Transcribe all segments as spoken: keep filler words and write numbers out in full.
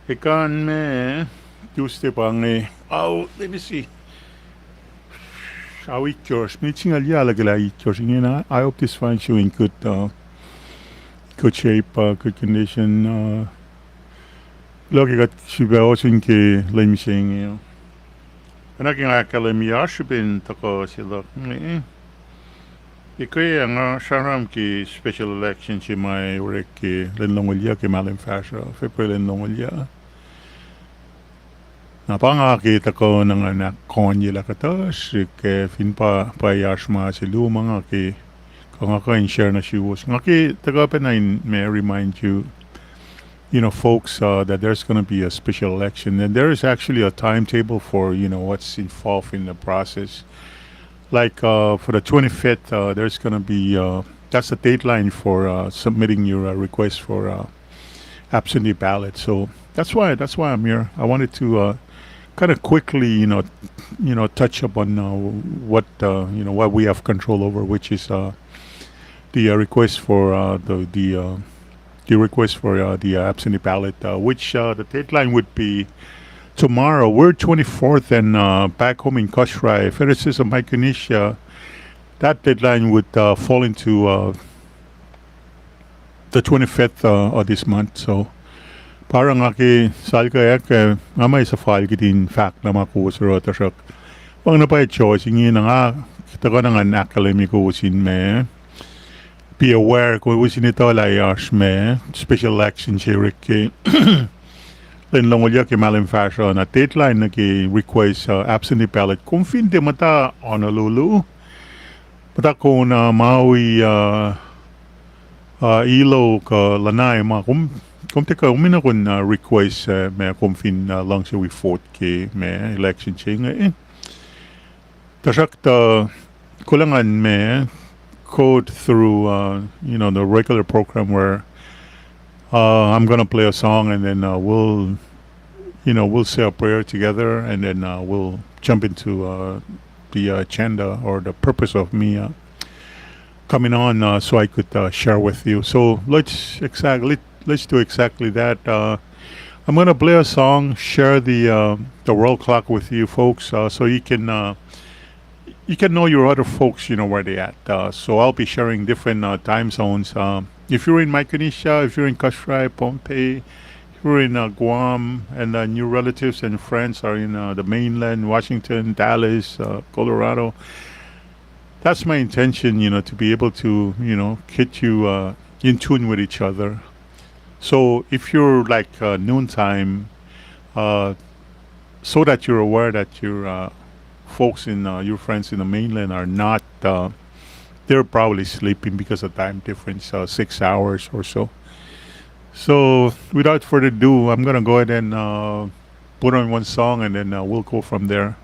Ekan me Tuesday pa inge. Oh, let me see. Ao itkohsr, minit singucul yac, lah ke lah itkohsr ingena. I hope this finds you in good, uh, good shape, uh, good condition. Uh, luhk kuht sifilpac ohsun ke lwen mihsenge. Oacna ke nga ahkkahlwemye, oasr srihpen tuhkuh se luhk inge. Ekuh nga sramsram ke special election se ma orek ke lwen longoul yac ke mahlwem fahsruh, February lwen longoul yac. Na pa nga ke tuhkuh na nga ahkkahlwemye lah kuhtuh srihk, eh, fin pa, pa oasr ma se luo ma nga ke, kuh nga kuh in share nuh suwos. Nga ke tuhkuh pacna in ma remind you, you know, folks, uh, that there's gonna be a special election. And there is actually a timetable for, you know, what's involved in the process. Like, uh, for the twenty-fifth, uh, there's gonna be, uh, that's the deadline for, uh, submitting your, uh, request for, uh, absentee ballot. So that's why, that's why I'm here. I wanted to, uh, kind of quickly, you know, you know, touch upon, uh, what, uh, you know, what we have control over, which is, uh, the, uh, request for, uh, the, the, uh, the request for, uh, the, uh, absentee ballot, uh, which, uh, the deadline would be tomorrow. We're twenty-fourth, and, uh, back home in Kosrae, Federated States of Micronesia, that deadline would, uh, fall into, uh, the twenty-fifth, uh, of this month. So, pa oruh nga ke salkayak, uh, nga ma suhfal kihtin fahk na ma kowos oruh, tuhsruhk pa nga na pwacye choice inge, na nga tuhkuh na ngan ahkkahlwemye kowos in ma be aware, kowos in etuh lah oasr ma special election se orek ke lwen longoul yac ke mahlwem fahsruh, na deadline nuh ke request, uh, absentee ballot. Kom fin tiac muhta Honolulu, muhta Kona, Maui, uh, uh, Hilo, kuh Lanai ma, kom, kom tiac kuh, kom enenuh in, uh, request, uh, ma kom fin, uh, luhngse wi vote ke ma election se inge. Tuhsruhktuh, kuloh ngan ma go through, uh, you know, the regular program where, uh, I'm gonna play a song and then, uh, we'll, you know, we'll say a prayer together and then, uh, we'll jump into, uh, the agenda or the purpose of me, uh, coming on, uh, so I could, uh, share with you. So let's exactly, let's do exactly that. Uh, I'm gonna play a song, share the, uh, the world clock with you folks, uh, so you can, uh, you can know your other folks, you know, where they at. Uh, so I'll be sharing different, uh, time zones. Um, if you're in Micronesia, if you're in Kosrae, Pohnpei, if you're in, uh, Guam, and, uh, your relatives and friends are in, uh, the mainland, Washington, Dallas, uh, Colorado, that's my intention, you know, to be able to, you know, get you, uh, in tune with each other. So if you're like, uh, noontime, uh, so that you're aware that your, uh, folks in, uh, your friends in the mainland are not, uh, they're probably sleeping because of time difference, uh, six hours or so. So without further ado, I'm gonna go ahead and, uh, put on one song and then, uh, we'll go from there.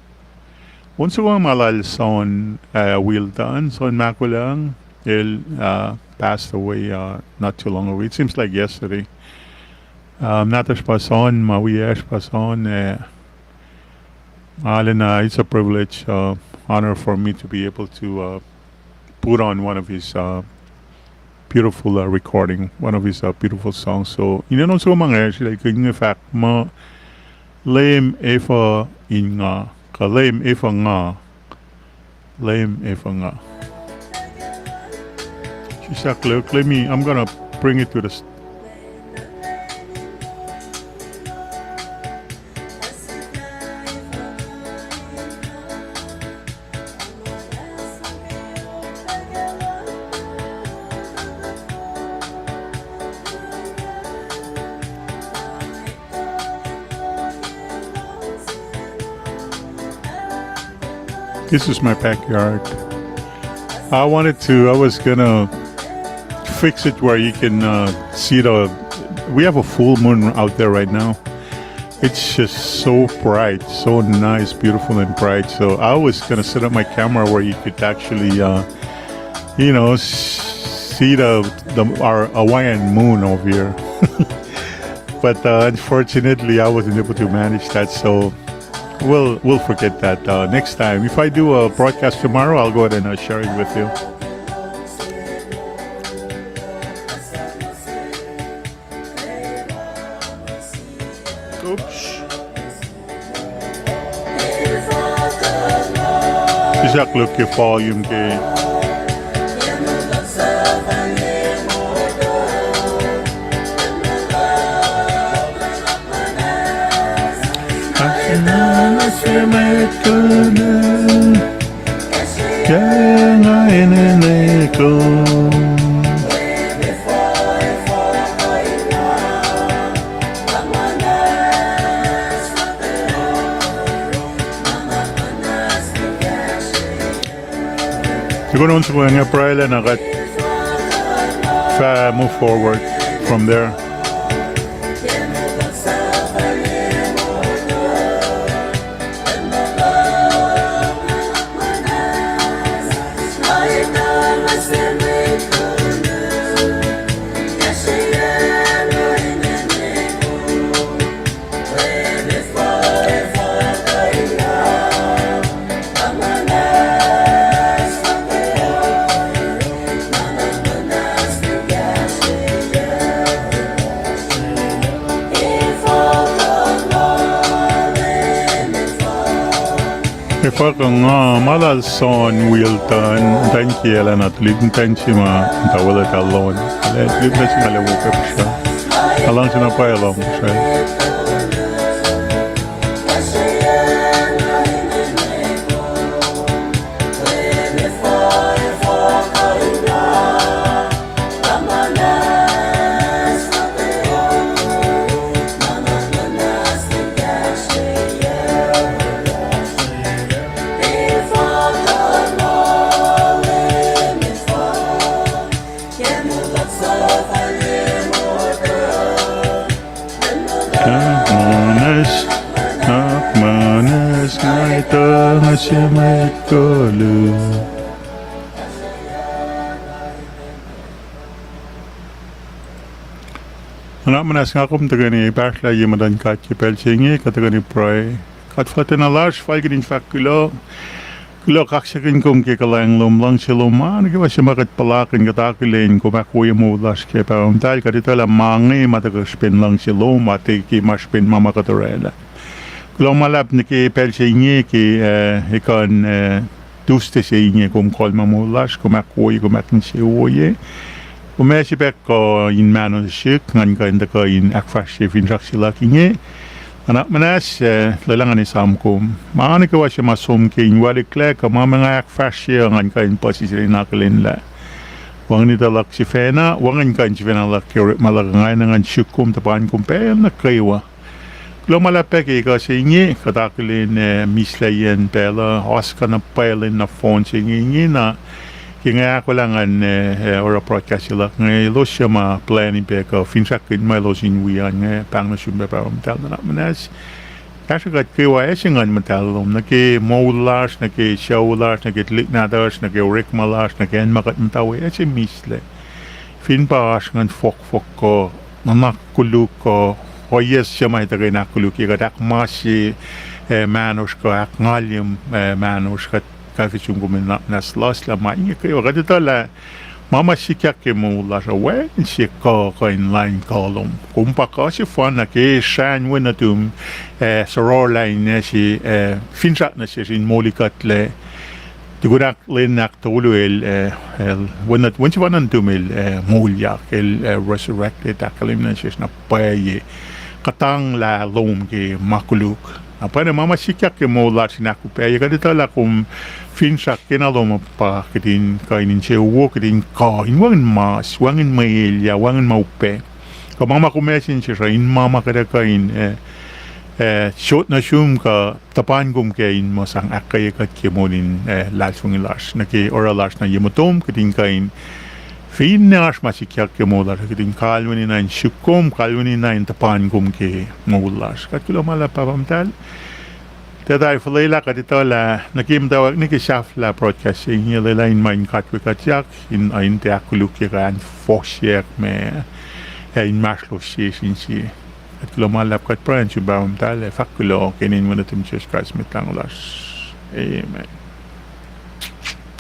On soko ma lal Son, uh, Wilton, Son Makulang, el, uh, passed away, uh, not too long ago. It seems like yesterday. Uh, nahtuhsr pa Son, ma wiyacsr pa Son, uh, Alena, it's a privilege, uh, honor for me to be able to, uh, put on one of his, uh, beautiful, uh, recording, one of his, uh, beautiful songs. So, inen on soko ma nga srihke in fahk muh, Leum Efuh In Nga, kuh Leum Efuh Nga, Leum Efuh Nga. Sislah, let me, I'm gonna bring it to the s- This is my backyard. I wanted to, I was gonna fix it where you can, uh, see the, we have a full moon out there right now. It's just so bright, so nice, beautiful, and bright. So I was gonna set up my camera where you could actually, uh, you know, s- see the, the our Hawaiian moon over here. But, uh, unfortunately, I wasn't able to manage that, so we'll we'll forget that, uh, next time. If I do a broadcast tomorrow, I'll go ahead and, uh, share it with you. Oops. Sislah luk ke volume ke. Tukun on soko inge pruhe lacna kuht fah move forward from there. Efuh kuh nga ma lal Son Wilton, muhtwacn kiyacl ah, na tuhlihk muhtwacn se ma muhta weluhl ah lon. Lah tuhlihk muhtwacn se ma lah wo ke pihsra. Nga luhngse na pwacye lohng pihsra. Nuhnak muhnahs, nuhnak muhnahs, nga etuh nuh se mwet koluk. Nuhnak muhnahs, nga kom tuhkweni pahsrlah ye muhtuhn God ke pacl se inge, kuht tuhkweni pruhe. God fuhlwactna lasr, fal kuht in fahk kuloh, kuloh kaksakihn kom ke kuhlwacng lom, luhngse lom, ma nuh kwewa se ma kuht puhlakihn, kuht akihlen, kom ahkwoye moul lasr kac, Pahpah Muhtahl. Kuht etuh lah ma inge ma tuhkuh srihpen luhngse lom, ma tuh ke ma srihpen ma ma kuht orwaclah. Kuloh ma luhlahp nuh ke pacl se inge ke, eh, ekuhn, eh, Tuesday se inge, kom kalmac moul lasr, kom ahkwoye, kom ahkinsewowoye. Kom ac srihpac kuh in mahno sihk, ngan kuh in tuhkuh in ahkfahsrye finsrak se luhk inge. Nuhnak muhnahs, eh, lwelah ngan esam kom. Ma nuh kwewa se ma som ke in waliklac kuh ma ma nga ahkfahsrye uh, ngan kuh in puhsisacl in akihlen lah wacngihn etuh luhk sifacna, wacngihn kuh in sifacna luhk ke orekma luhk uh. Nga enenuh ngan suk kom, tuhpan kom pacl nuh kwewa. Kuloh ma luhlahp pac ke ekuh se inge, kuht akihlen, eh, mihslac yen pacl uh, oasr kuh na pwacye lwen nohfohn se inge, ingena ke nga ahkolah ngan, eh, eh, oruh broadcast se luhk inge, elos suc ma plwacni pac kuh finsrakkihn ma elos in wi an inge, pahng nuh sum pac, Pahpah Muhtahl. Nuhnak muhnahs, kahsruh kuht kwewa, acse Nguhn Muhtahl lom nuh ke moul lasr, nuh ke sucu lasr, nuh ke tuhlihk nahtuhsr, nuh ke orekma lasr, nuh ke acn ma kuht muhta we, acse mihslac. Fin pa oasr nguhn fohkfohk kuh nuhnak koluk kuh ohiyac suc ma tuhkuh in ahkkolukye kuht, ahkmahsye, eh, mahnosr kuh ahkngalye, eh, mahnosr, kuht kalfihsum kom in nuhnak muhnahs lasr lah ma inge kwewa. Kuht etuh lah ma ma sikyak ke moul lasr uh, wacngihn se kuh kuh in lain kuh lom. Kom pa kuh sefanna ke srahn wen nuhtum, eh, sororlah in acse, eh, finsrak nuh sesr in molikuhtlac. Tukun ahk lwen ahktolu el, eh, el, wen, wen sefanna nuhtum el, eh, moulyak, el, eh, resurrected, ahkkahlwemye nuh sesr na pwacye kuhtanglah lom ke ma koluk. Na pwacye ma ma sikyak ke moul lasr in ahkuhpacye, kuht etuh lah kom finsrak kena lom uh pa kuht in kuh in insewowo, kuht in kuh in wacngihn mas, wacngihn mwe elyah, wacngihn ma upac. Kuh ma ma kom ase nuh sesr uh, in ma ma kuht ac kuh in, eh, eh, sot nuh sum kuh tuhpan kom kac in muh sang ahkkweye kuht ke moul in, eh, luhlahlfongi lasr nuh ke oruh lasr nuh ye motom, kuht in kuh in, finne oasr ma sikyak ke moul lasr, kuht in kalweni na in suk kom, kalweni na in tuhpan kom ke moul lasr. Kuht kuloh ma luhlahp, Pahpah Muhtahl. Tuh tari fuhlwelah, kuht etuh lah nuh ke muhtwacwacack nuh ke sahflah broadcast se inge, lwelah in ma in katwe kuhtyak, in, in tiac ahkkolukye kuh an fohsyak ma, ac inmahsrlosye sin sie. Kuht kuloh ma luhlahp, kuht pruhe in sum Pahpah Muhtahl, ac fahk kuloh ke inen Wen nuhtum Jisus Kraist Mwet Lahngo lasr. Amen.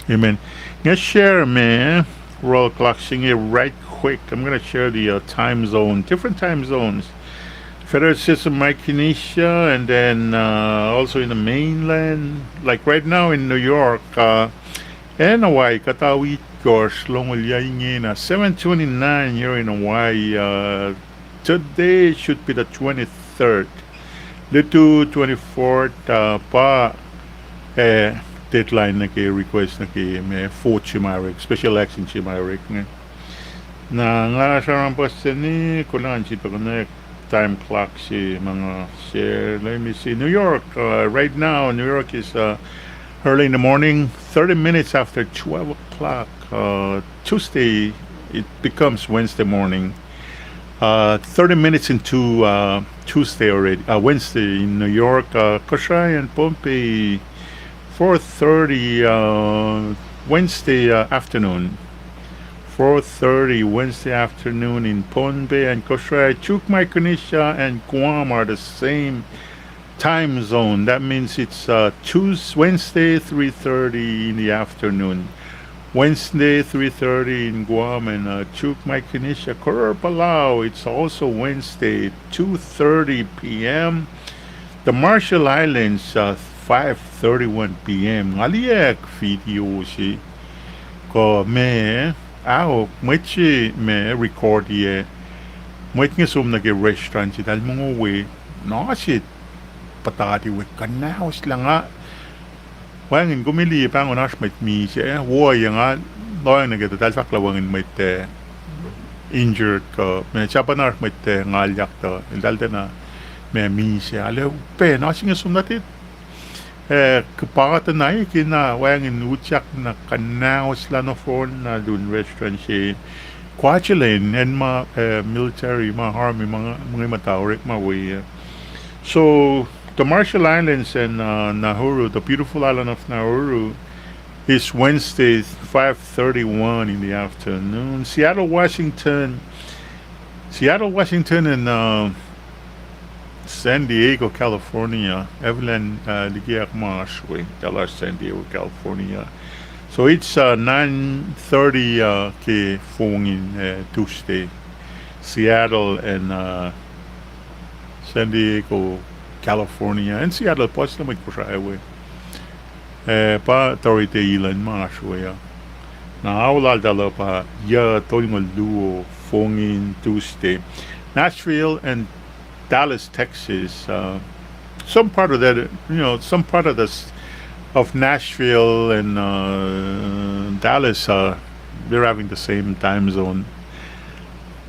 Amen. Nga share ma roll clock se inge right quick. I'm gonna share the, uh, time zone, different time zones. Federated States of Micronesia, and then, uh, also in the mainland, like right now in New York, uh, and Hawaii, kuhtuh itkohsr longoul yac ingena, seven twenty-nine here in Hawaii, uh, today should be the twenty-third. Lutu twenty-fourth, uh, pa, eh, deadline nuh ke request nuh ke me vote se ma orek, special election se ma orek inge. Na nga sramsram puhseni, kulan si tuh connect time clock se ma nga share. Let me see. New York, uh, right now, New York is, uh, early in the morning, thirty minutes after twelve o'clock. Uh, Tuesday, it becomes Wednesday morning. Uh, thirty minutes into, uh, Tuesday already, uh, Wednesday in New York, uh, Kosrae and Pohnpei, four thirty, uh, Wednesday, uh, afternoon. Four thirty Wednesday afternoon in Pohnpei and Kosrae. Chuuk, Micronesia, and Guam are the same time zone. That means it's, uh, Tues-, Wednesday, three thirty in the afternoon. Wednesday, three thirty in Guam and, uh, Chuuk, Micronesia. Koror, Palau, it's also Wednesday, two thirty p m. The Marshall Islands, uh, five thirty-one p m. Nga liye video se kuh me, ao, mwet se me record-i, mwet inge som nuh ke restaurant se, eltahl mongo we, na se puhtati we kuhnahoslah nga. Wacngihn kom liye pahngon oasr mwet misac, wo ye nga lohacng nuh ke tuh eltahl fahk lah wacngihn mwet, eh, injured kuh, me sahp oasr mwet, eh, ngalyak tuh eltahl tiacna me misac. Arlac upac na se inge som nuh tit, eh, kuhpahtuh na ke na wacngihn utyak na kuhnahoslah nohfohn na lun restaurant se. Kwachelacn acn ma, eh, military ma army ma, ma inge muhta orekma we, eh. So, the Marshall Islands and, uh, Nauru, the beautiful island of Nauru, is Wednesday, five thirty-one in the afternoon. Seattle, Washington, Seattle, Washington, and, uh, San Diego, California. Evelyn, uh, likiyak ma oasr we, eltahl oasr San Diego, California. So it's, uh, nine thirty, uh, ke fong in, uh, Tuesday. Seattle and, uh, San Diego, California, and Seattle, puhs na mwet Kosrae we. Eh, pa Torete Island ma oasr we uh. Na ao laltahl uh pa yac tolngoul luo fong in Tuesday. Nashville and Dallas, Texas. Uh, some part of that, you know, some part of this, of Nashville and, uh, Dallas, uh, they're having the same time zone.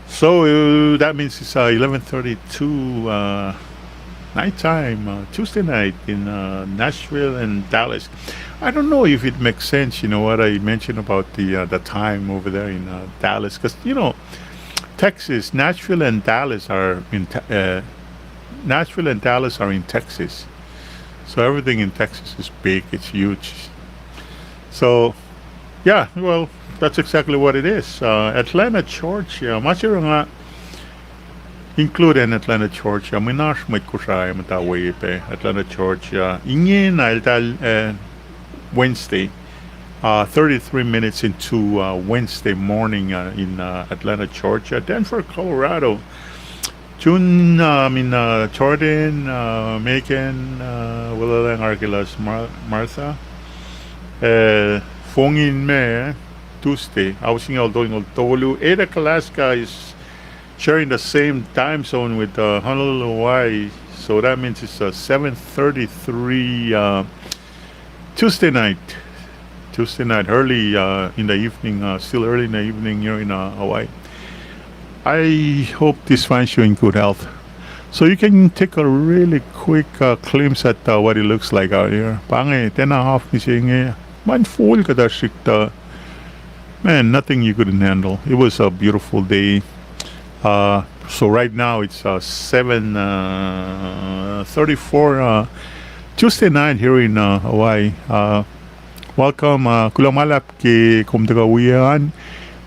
So, uh, that means it's, uh, eleven thirty-two, uh, nighttime, uh, Tuesday night in, uh, Nashville and Dallas. I don't know if it makes sense, you know, what I mentioned about the, uh, the time over there in, uh, Dallas, 'cause, you know, Texas, Nashville and Dallas are in, Te- uh, Nashville and Dallas are in Texas. So everything in Texas is big, it's huge. So, yeah, well, that's exactly what it is. Uh, Atlanta, Georgia. Ma se nga include an Atlanta, Georgia. Mwe na oasr mwet Kosrae muhta we pac Atlanta, Georgia. Ingena eltahl, uh, Wednesday, uh, thirty-three minutes into, uh, Wednesday morning, uh, in, uh, Atlanta, Georgia. Denver, Colorado. Tun, uh, min, uh, Jordan, uh, Megan, uh, Willeleng, Archelaus, Mar- Martha. Uh, fong in me, Tuesday, ao singucul tolngoul tolu. Ada, Alaska is sharing the same time zone with, uh, Honolulu, Hawaii. So that means it's, uh, seven thirty-three, uh, Tuesday night. Tuesday night, early, uh, in the evening, uh, still early in the evening here in, uh, Hawaii. I hope this finds you in good health. So you can take a really quick, uh, glimpse at, uh, what it looks like out here. Pa inge, tiacna half mihsenge, man full kuhtuh srihk tuh, man, nothing you couldn't handle. It was a beautiful day. Uh, so right now it's, uh, seven, uh, thirty-four, uh, Tuesday night here in, uh, Hawaii. Uh, welcome, uh, kuloh ma luhlahp ke kom tuhkuh wi an.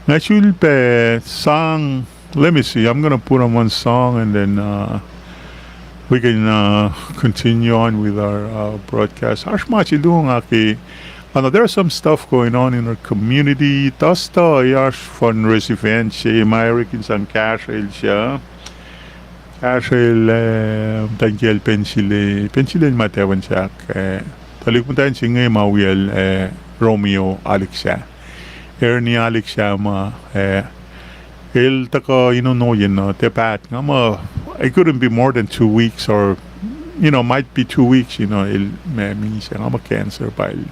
Nga sulpac sang, let me see, I'm gonna put on one song and then, uh, we can, uh, continue on with our, uh, broadcast. Oasr ma se luo nga ke, uh, there are some stuff going on in our community. Tuesday, oasr fundraise event se ma orek in sang kahsrwel se. Kahsrwel, eh, muhtwacn kiyacl Pensilel, Pensilel ma tafun sahk, eh, tuhlihk muhtwacn se inge ma wiyacl, eh, Romeo Alexa. Ernie Alexa ma, eh, el tuhkuh in ono yen uh, tiac paht nga muh, it couldn't be more than two weeks or, you know, might be two weeks, you know, el ma misac nga muh cancer pa el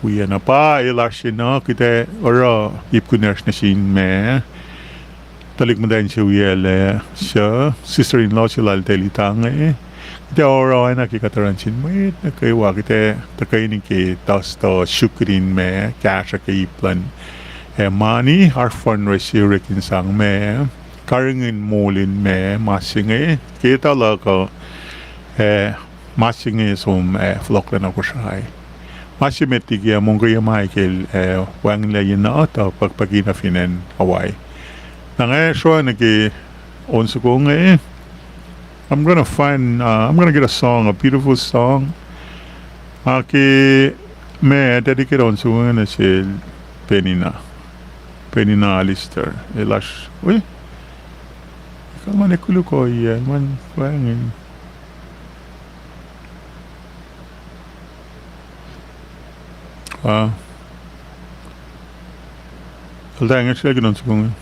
wi acn uh. Pa el oasr yen uh, kuht ac oruh ip kunacsr nuh sin ma tuhlihk muhtwacn se wiyacl, eh, suc sister-in-law se lal Telita inge. Kuht ac oruh oacna ke kuht oruh nuh sin mwet nuh kwewa, kuht ac tuhkweni ke tuh suk kihtin ma kahsruh ke ip luhn, eh, mani, oasr fundraiser in sang ma karihngihn moul in ma, ma se inge ke tuh luhk uh, eh, ma se inge som, eh, fohlohklac nuh Kosrae. Ma se met liki ah mongkeyuck ma el, eh, wacngihnlac yen uh tuh pukpuki nuh fin acn Hawaii. Na nga sroacng nuh ke on soko inge, I'm gonna find, uh, I'm gonna get a song, a beautiful song. Nga ke ma dedicate on soko inge nuh sel Penina. Penina Alistair. El oasr, wi? Kalman ac koluk ohiyac, man wacngihn. Ah. Eltahl inge srihke nuh soko inge.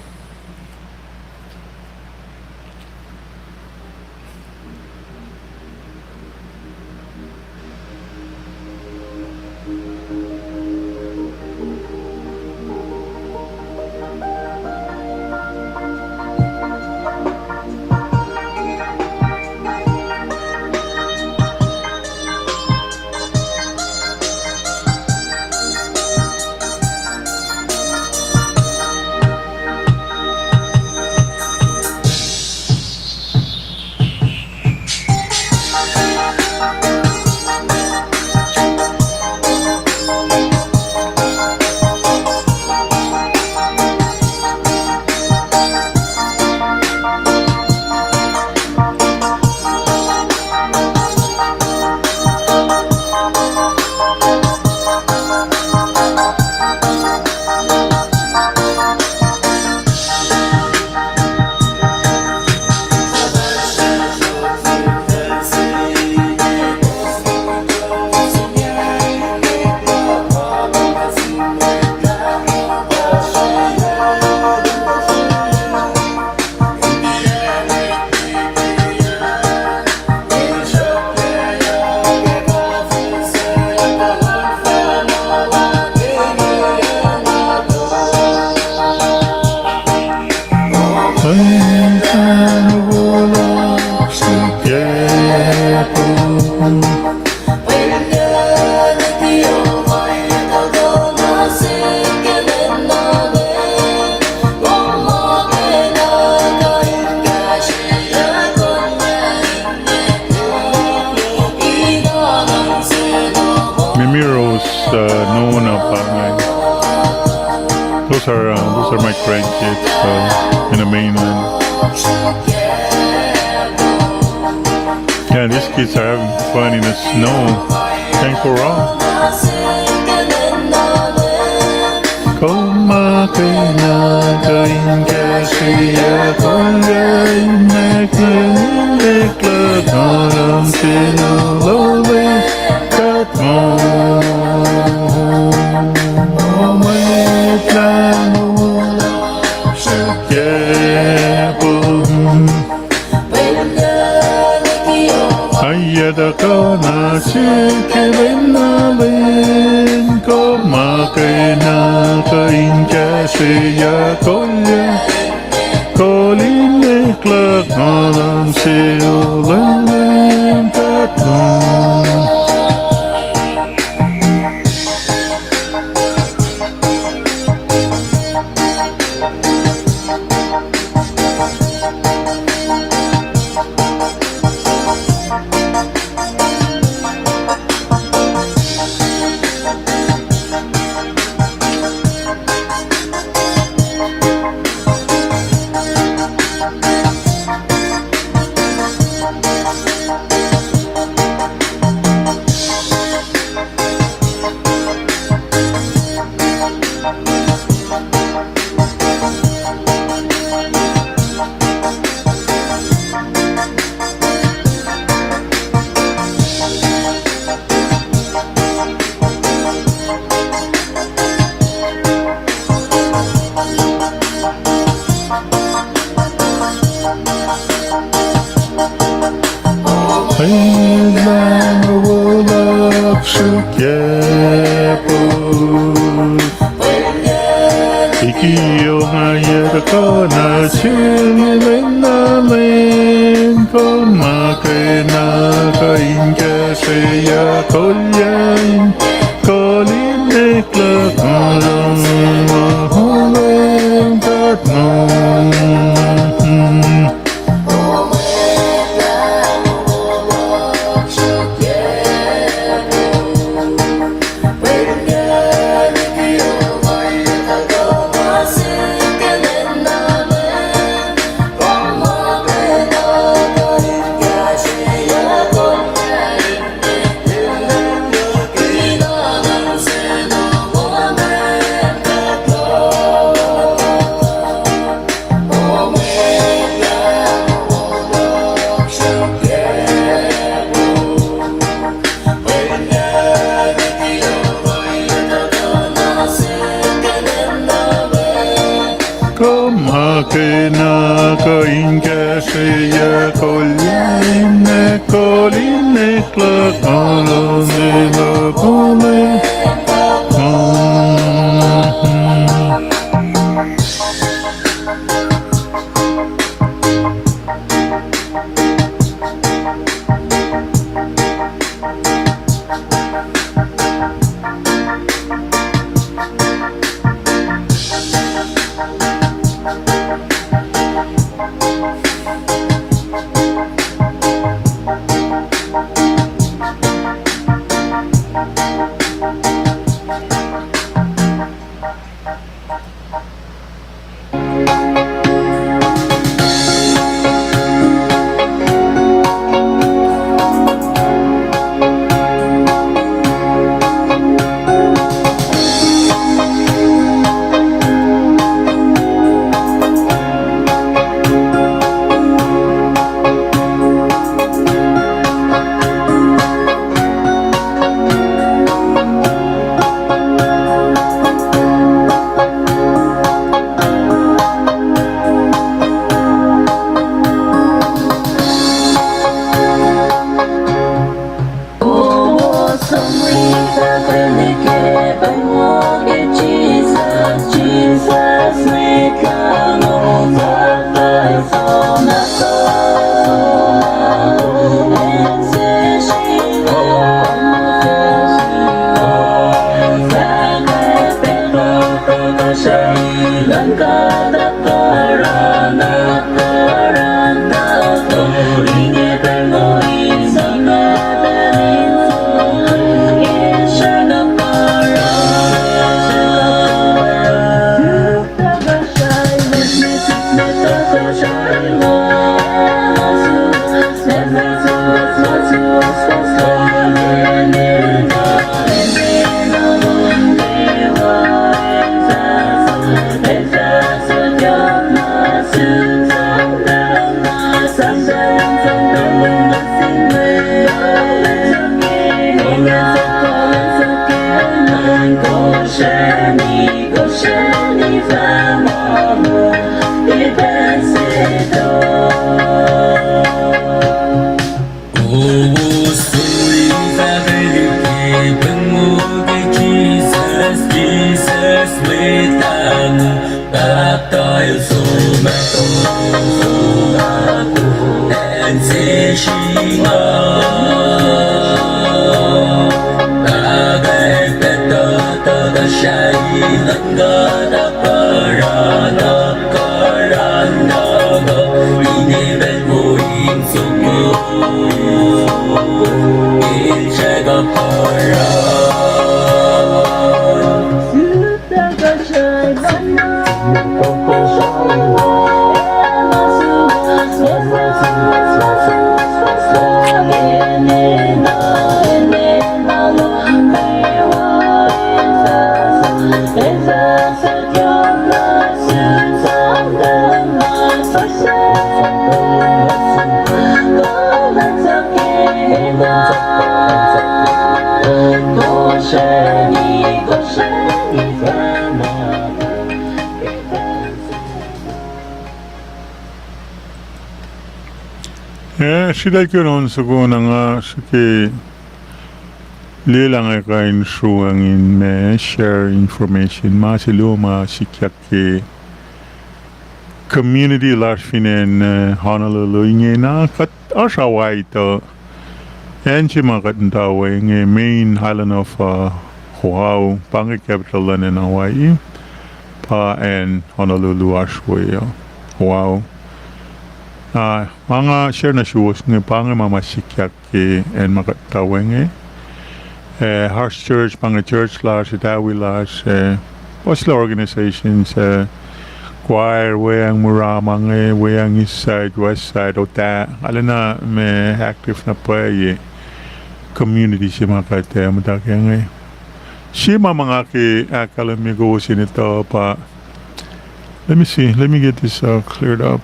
Mimiros, uh, Nona pa inge. Those are, uh, those are my grandkids, uh, in the mainland. Yeah, these kids are having fun in the snow. Can't go wrong. Kom ma kena kain kahsrweyuck, kolyuck, inek, inek luhk, alam sinu lole katmo. Mwet Lahngo, suk yapo. Ayata kana sike lena len, kom ma kena kain kahsrweyuck, kolyuck, kol inek luhk, alam sinu lole katmo. Elan wowoyak srukyac pus. Iki ongaiyac tuhkuh nuh sel, lwen na lwen, kom ma kena kuh in kahsrweyuc, kolyacn kol in eklac, kolom, kolom, God moan. Kom ma kena kuh in kahsrweyuc, kolyacn kol in eklac, kolom, kolom, kolom. Eh, Sritacl ke on soko na nga srihke lwelah nga kuh in sruwacng in ma share information ma se luo ma sikyak ke community lasr fin acn Honolulu ingena. Kuht oasr Hawaii tuh acn se ma kuht muhta we inge main island of Oahu, pa inge capital luhn acn Hawaii, pa acn Honolulu oasr we uh, Oahu. Na ma nga share nuh suwos inge pa inge ma ma sikyak ke acn ma kuht muhta we inge. Eh, oasr church, pa inge church lasr, etawi lasr, eh, puhslah organization se, choir, weacng mura ma inge, weacng east side, west side, ota, arulacna ma active na pwacye community se ma kuht muhta ke inge. Sie ma ma nga ke ahkkahlwemye kowos in etuh pa, let me see, let me get this uh, cleared up.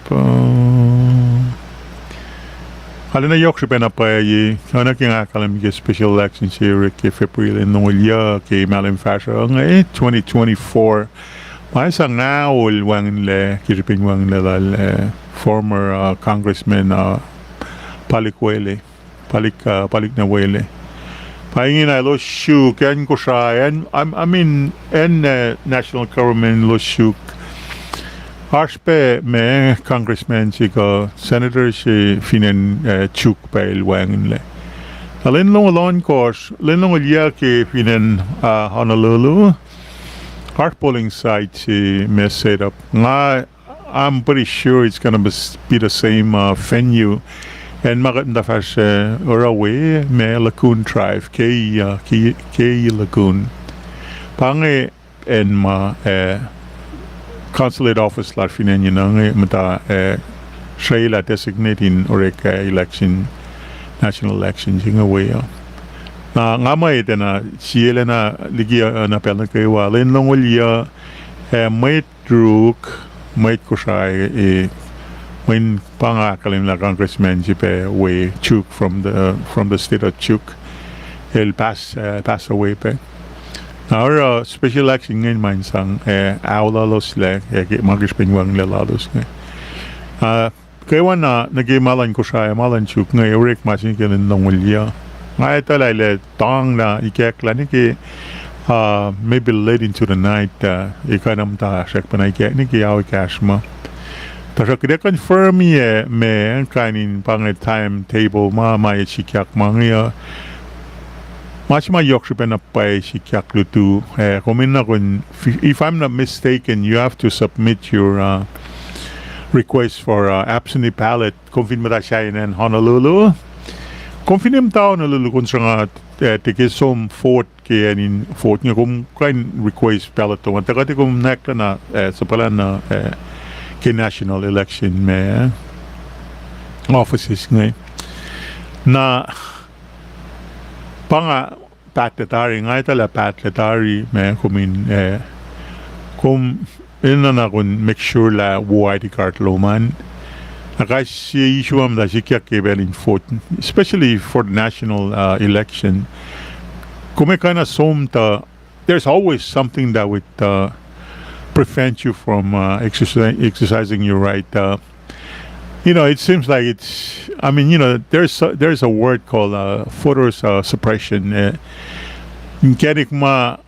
Arulacna yohk srihpac na pwacye, oacna ke nga ahkkahlwemye ke special election se orek ke February lwen longoul yuc ke mahlwem fahsruh inge twenty twenty-four. Ma sang aol wacngihnlac, ke srihpen wacngihnlac lal former uh, congressman uh, Palik Wele, Palik, uh, Palik na Wele. Pa ingena elos suk acn Kosrae, acn, I mean, acn uh, national government elos suk. Oasr pac ma congressman se kuh senator se fin acn uh, Chuuk pac el wacngihnlac. Na lwen longoul ohnkohsr, lwen longoul yuc ke fin acn uh, Honolulu, oasr polling site se ma set up. Nga, I'm pretty sure it's gonna be, be the same uh, venue. Acn ma kuht muhta fahsr uh, oruh we ma Lagoon Drive, ke, uh, ke, ke Lagoon. Pa inge acn ma uh, consulate office lasr fin acn inge muhta uh, srwaclah designate in orek uh, election, national election se inge we uh. Na nga muh etuh na sielacna liki uh, na pacl nuh kwewa lwen longoul yuc, uh, mwet Chuuk, mwet Kosrae, eh, mweyen pa nga ahkkahlwemye lah congressman se pac we Chuuk from the, from the state of Chuuk. El pass, uh, pass away pac. Na oruh special election inge ma in sang, eh, aolaloslac, eh, ke ma ke srihpen wacngihnlac lalos inge. Uh, kwewana nuh ke ma luhn Kosrae, ma luhn Chuuk inge, orek ma se inge ke lwen longoul yuc. Nga etuh lah el ac tang na ikacklah nuh ke, uh, maybe late into the night, uh, ekuh na muhta srackpacna ikack nuh ke ao ekahsr ma. Tuhsruhk kuht ac confirm-i ma kain in pa inge timetable ma, ma ac sikyak ma inge uh. Ma se ma yohk srihpac na pwacye sikyak lutu, eh, kom enenuh in, if I'm not mistaken, you have to submit your uh, request for uh, absentee ballot. Kom fin muhta sahyacn acn Honolulu, kom fin muhta Honolulu, kom sruhnga, eh, tiac ke som vote ke acn in vote inge, kom kuh in request ballot lom an, tuhkuh tiac kom nwacklah na, eh, suhpwaclah na, eh, ke national election ma offices inge. Na pa nga pahtlac tari, nga etuh lah pahtlac tari ma kom in, eh, kom enenuh na kom make sure lah wo I D card lom an. Na kais sie issue ma muhta sikyak ke pacl in vote, especially for the national uh, election. Kom ac kuh na som tuh, there's always something that would uh, prevent you from uh, exerci- exercising your right. Uh, you know, it seems like it's, I mean, you know, there's a, there's a word called uh, voter uh, suppression. Uh, inkacnek ma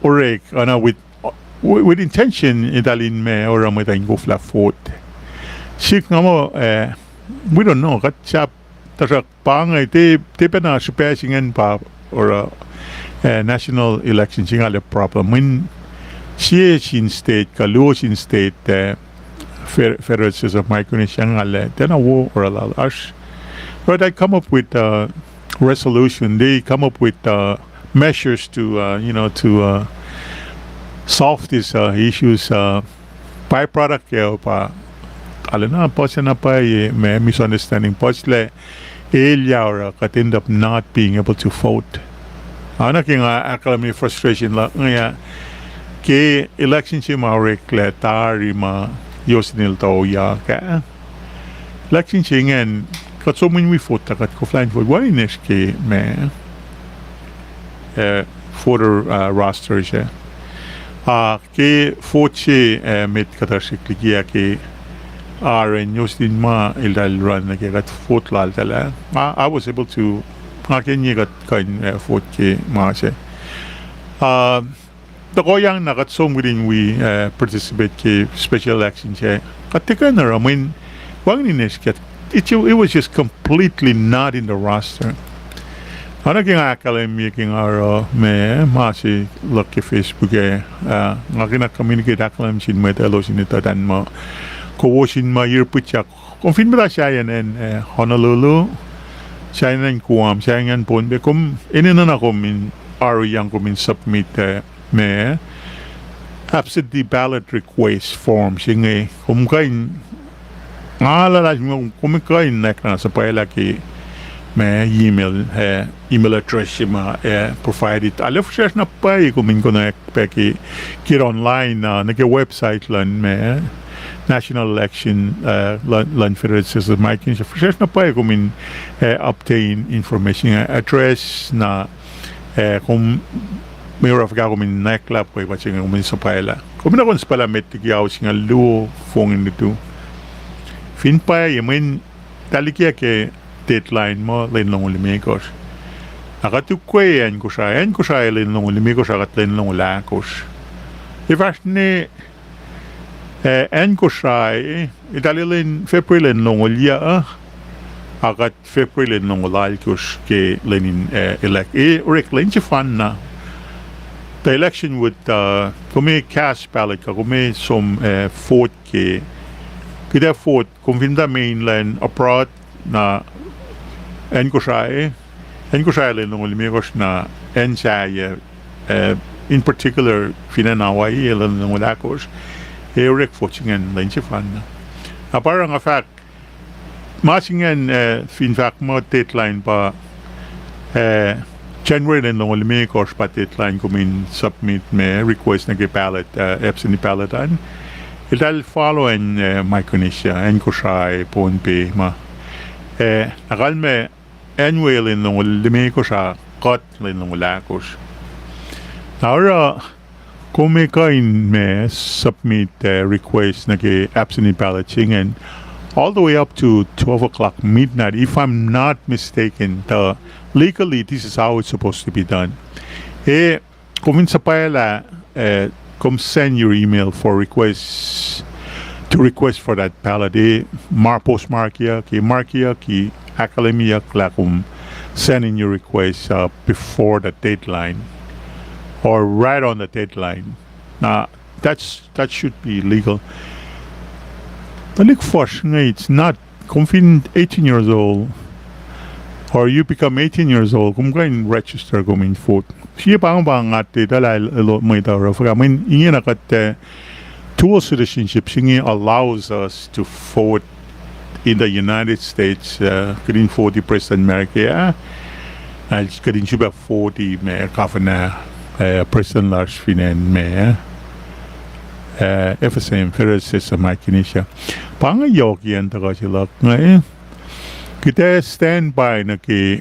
orek, uh, na with, with intention eltahl in ma oruh mwet uh in koflah vote. Sihk nga muh, uh, we don't know, kuht sahp, tuhsruhk pa inge, tiac, tiac pacna srihpac se ingacn pa oruh, uh, national election se inge lah problem. Mweyen sie sin state kuh luo sin state, uh, Fe- Federated States of Micronesia inge lah tiacna wo oruh lal oasr. But they come up with a resolution, they come up with uh, measures to, uh, you know, to uh, solve these uh, issues. Uh, byproduct ke pa arulacna puhs na pwacye ma misunderstanding, puhslac elyah oruh kuht end up not being able to vote. Oacna ke nga ahkkahlwemye frustration luhk inge ah, ke election se ma oreklac tari ma yohsenel tuyak ah, election se ingacn, kuht som in wi vote tuh kuht koflah in vote, wacngihn esr ke ma, eh, voter uh, roster se. Ah, ke vote se, eh, met kuhtuh srihk liki ah ke Aren Yostin ma eltahl run nuh ke kuht vote laltahl ah. Nga, I was able to, nga kenye kuht kuh in, eh, vote ke ma se. Uh, tuhkuhyang na kuht som kihtin wi, eh, participate ke special election se. Kuht tiac kuh in oruh mweyen wacngihn inesr kuht, it, it was just completely not in the roster. Oacna ke nga ahkkahlwemye ke nga oruh ma, ma se luhk ke Facebook ah, uh, nga kena communicate ahkkahlwem sin mwet elos in etuh tacn ma kowos in ma irputyak. Kom fin muhta sahyacn acn, eh, Honolulu, sahyacn acn Guam, sahyacn acn Pohnpei, kom enenuh na kom in aruyang kom in submit, eh, ma absentee ballot request form se inge, kom kuh in, nga luhlahlfongi kom kuh in nwacklah na suhpwaclah ke ma email, eh, email address se ma, eh, provided. Arlac fihsracsr na pwacye kom in konwacack pac ke, get online, uh, nuh ke website luhn ma National Election, uh, luhn, luhn Federated States of Micronesia. Fihsracsr na pwacye kom in, eh, obtain information, eh, address na, eh, kom, ma oruh fuhkah kom in nwacklah pwacye pa se inge kom in suhpwaclah. Kom in akon suhpwaclah met liki ao singucul luo fong in lutu. Fin pwacye mweyen tahlihkyak ke deadline muh lwen longoul limekohsr. Na kuht ukwe acn Kosrae, acn Kosrae lwen longoul limekohsr, a kuht lwen longoul ahkosr. Ac fahsr ne, eh, acn Kosrae, eltahl lwen February lwen longoul yuh, a kuht February lwen longoul alkosr ke lwen in, eh, elec-, eh, orek lwen sefanna. The election would, uh, kom cast ballot kuh kom som, eh, vote ke, kuht ac vote, kom fin muhta mainland abroad, na acn Kosrae, acn Kosrae lwen longoul limekohsr na acn sahyac, eh, in particular fin acn Hawaii, eh, lwen longoul ahkosr, ac orek vote se ingacn lwen sefanna. Na pa oruh nga fahk, ma se ingacn, eh, fin fahk muh deadline pa, eh, January lwen longoul limekohsr pa deadline kom in submit ma request nuh ke ballot, eh, absentee ballot an. Eltahl follow acn, eh, Micronesia, acn Kosrae, Pohnpei ma. Eh, na kalmac acn we lwen longoul limekohsr a kuht lwen longoul ahkosr. Na oruh kom kuh in ma submit, eh, request nuh ke absentee ballot se ingacn all the way up to twelve o'clock midnight, if I'm not mistaken, tuh legally this is how it's supposed to be done. Eh, kom fin suhpwaclah, eh, kom send your email for request, to request for that ballot, eh, mar-, postmarkyuck, eh, markyuck, eh, ahkkahlwemyeyuck lah kom send in your request, uh, before the deadline or right on the deadline. Na, that's, that should be legal. Tuhlihk fuhsr inge, it's not, kom fin eighteen years old, or you become eighteen years old, kom kuh in register kom in vote. Sie pa, pa nga tiac etuh lah el, el mwet uh oruh fuhkah, mweyen ingena kuht, uh, dual citizenship se inge allows us to vote in the United States, uh, kuht in vote prestuhn America, uh, na kuht in sifilpac vote ma governor, uh, prestuhn lasr fin acn ma, uh, F S M, Federated States of Micronesia. Pa inge yohkiyacn tuhkuh se luhk inge. Kuht ac standby nuh ke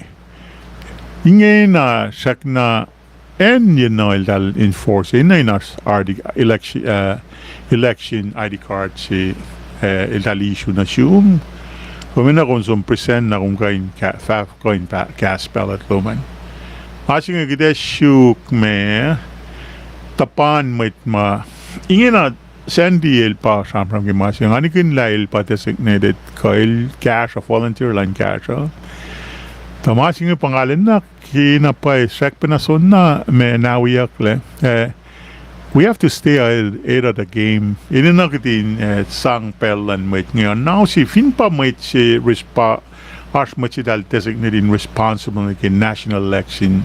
ingena srackna acn yenuh eltahl enforce, enenuh in oasr election, uh, election I D card se, uh, eltahl issue nuh sum. Kom enenuh kom som present na kom kuh in ca-, fah kuh in pa-, cast ballot lom an. Ma se inge kuht ac suk ma tuhpan mwet ma ingena Sandy el pa sramsram ke ma se inge, nga nikihn lah el pa designated kuh el kahsruh, volunteer luhn kahsruh. Tuh ma se inge pa nga lwen na ke na pwacye srackpacna soenna ma na wiyucklac. We have to stay ahead of the game. Enenuh kuht in, uh, sang pacl luhn mwet inge. Na use fin pa mwet se resp-, oasr mwet se eltahl designate in responsible nuh ke national election,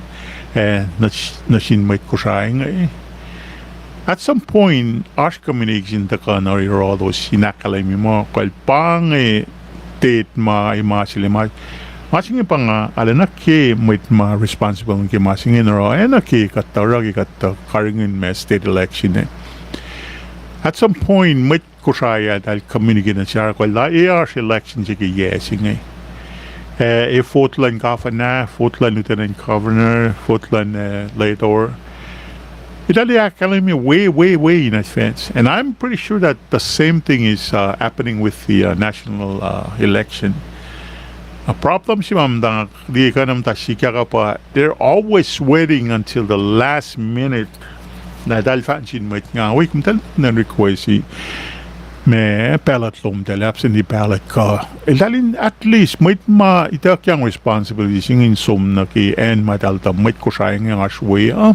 uh, nuh sin mwet Kosrae inge. At some point, oasr communication tuhkuh nuh yohrohlos in ahkkahlwemye muh kuh el pa inge date ma, ma sel ma, ma se inge pa nga arulacna ke mwet ma responsible nuh ke ma se inge in oruh, ac nuh ke kuhtuh, oruh ke kuhtuh karihngihn ma state election ah. At some point, mwet Kosrae ah eltahl communicate nuh sesr kuh lah ac oasr election se ke yac se inge. Eh, vote luhn governor, vote luhn lieutenant governor, vote luhn, eh, legislator. Eltahl ahkkahlwemye way, way, way in advance. And I'm pretty sure that the same thing is uh, happening with the uh, national uh, election. A problem se ma muhta, liye kuh na muhta sikyak uh pa, they're always waiting until the last minute. Na eltahl fahk sin mwet nga, wi, kom eltahl na requesti ma ballot lom, eltahl absentee ballot kuh. Eltahl in at least mwet ma ituckyang responsibility se inge in som nuh ke acn ma eltahl tuh mwet Kosrae inge oasr we uh.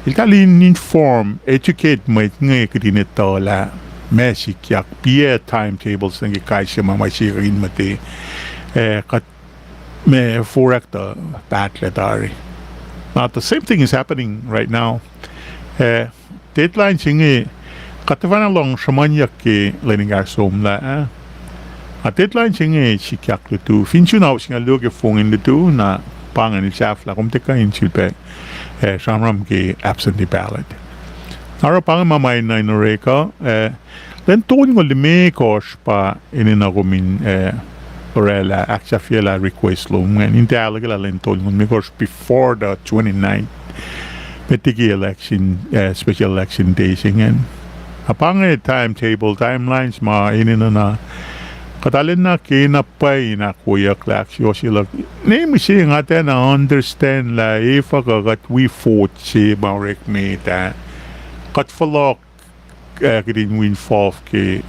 Eltahl in inform, educate mwet inge kihtin etuh lah ma sikyak, piac timetables nuh ke kais sie ma ma sikyak in muhta. Eh, kuht ma foractor pahtlac tari. Now, the same thing is happening right now. Eh, deadline se inge, kuht tuhfahna lohng sruhmuhnyuck ke lwen ekahsr somlah, eh? A deadline se inge sikyak lutu. Fin sun ao singucul luo ke fong in lutu, na pa ingacn el sahflah, kom tiac kuh in sifilpac, eh, sramsram ke absentee ballot. Na oruh pa inge ma ma enenuh in orek uh, eh, lwen tolngoul limekohsr pa enenuh kom in, eh, orwaclah, ahksahfyelah request lom ingacn. In tiac ahluhkwelah lwen tolngoul limekohsr before the twenty-ninth. Met liki election, eh, special election day se ingacn. Na pa inge timetable, timelines ma enenuh na kuht arulacna kena pwacye in ahkwoyuck lah ahksuwohsye luhk. Ne mihsenge nga tiacna understand lah efuh kuh kuht wi vote se ma orek met ah, kuht fohlohk, eh, kihtin wi involve ke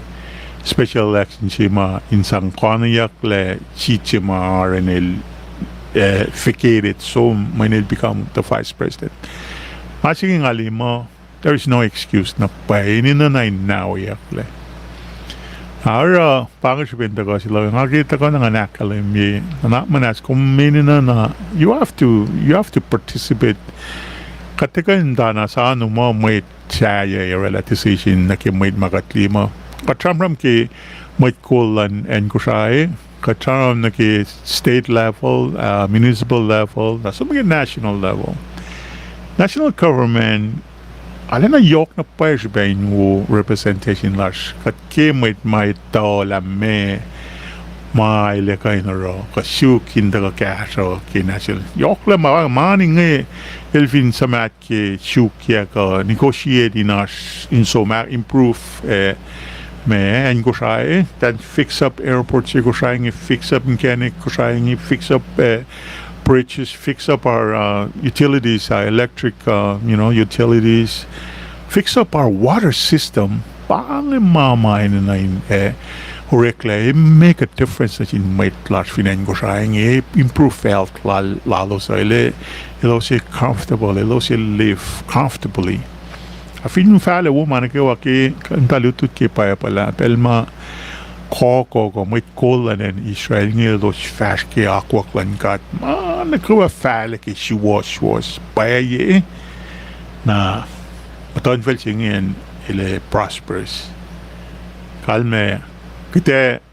special election se ma in sang konweyucklac seat se ma oruh el, eh, vacated, som mweyen el become the vice president. Ma se inge nga liye muh there is no excuse na pwacye, enenuh na in naoyucklac. Na oruh pa inge srihpen tuhkuh se luhk, nga ke tuhkuh na ngan ahkkahlwemye, nuhnak muhnahs kom enenuh na, you have to, you have to participate. Kuht tiac kuh in tuh na sano muh mwet sahyac orwaclah decision nuh ke mwet ma kuht liye muh. Kuht sramsram ke mwet kol luhn acn Kosrae, kuht sramsram nuh ke state level, uh, municipal level, na som ke national level. National government arulacna yohk na pwacye srihpac in wo representation lasr. Kuht ke mwet ma etuh lah meac ma el ac kuh in oruh, kuh suk in tuhkuh kahsruh ke national. Yohk lah ma, ma inge el fin suhmaht ke suk yac kuh negotiate in oasr in som improve, eh, ma acn Kosrae, then fix up airport se Kosrae inge, fix up mechanic Kosrae inge, fix up, eh, bridges, fix up our uh, utilities, uh, electric, uh, you know, utilities, fix up our water system. Pa inge ma ma enenuh in, eh, oreklac, eh, make a difference nuh sin mwet lasr fin acn Kosrae inge, eh, improve health lal-, lalos uh, el, elos ac comfortable, elos ac live comfortably. A fin fahlac wo ma nuh kwewa ke, kuht tuh lutlut ke Bible ah, pacl ma Koko kuh mwet kol luhn acn Israel inge elos fahsr ke akwuck luhn God, ma nuh kwewa fahlac ke suwohswohs pwacye, na muhtuhnfacl se inge el ac prosperous. Kalmac, kuht ac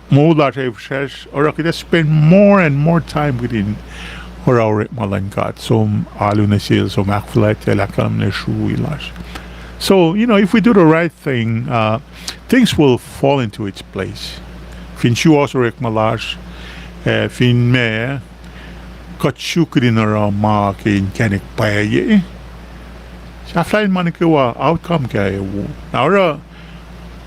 moul lasr ac fihsracsr, oruh kuht ac spend more and more time kihtin oruh orekma luhn God, som alu nuh sel, som ahkfuhlwactyacl, ahkkahlwemye srui lasr. So, you know, if we do the right thing, uh, things will fall into its place. Fin suwohs orekma lasr, eh, fin ma, kuht suk kihtin oruh ma ke inkacnek pwacye, sahflah in ma nuh kwewa outcome ke ac wo. Na oruh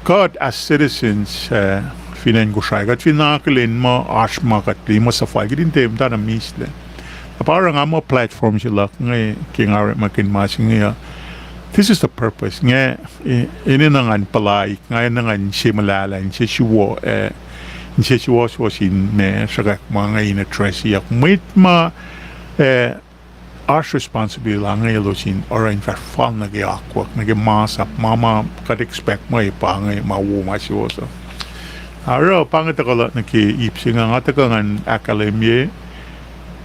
kuht as citizens, eh, fin acn Kosrae, kuht fin akihlen muh oasr ma kuht liye muh suhfal, kihtin tiac muhtana mislac. Na pa oruh nga muh platform se luhk inge ke nga orekmakihn ma se inge uh. This is the purpose. Nga, eh, enenuh ngan puhlaik, nga enenuh ngan inse muhlahlah, inse suwo, eh, inse suwohswohs in ma sruhkwack ma inge in address-iyuck mwet ma, eh, oasr responsibility la inge elos in oruh in fahsr fal nuh ke akwuck, nuh ke masap, ma ma kuht expect muh pa inge ma wo ma suwohs uh. Oruh pa inge tuhkuh luhk nuh ke ip se inge, nga tuhkuh ngan ahkkahlwemye,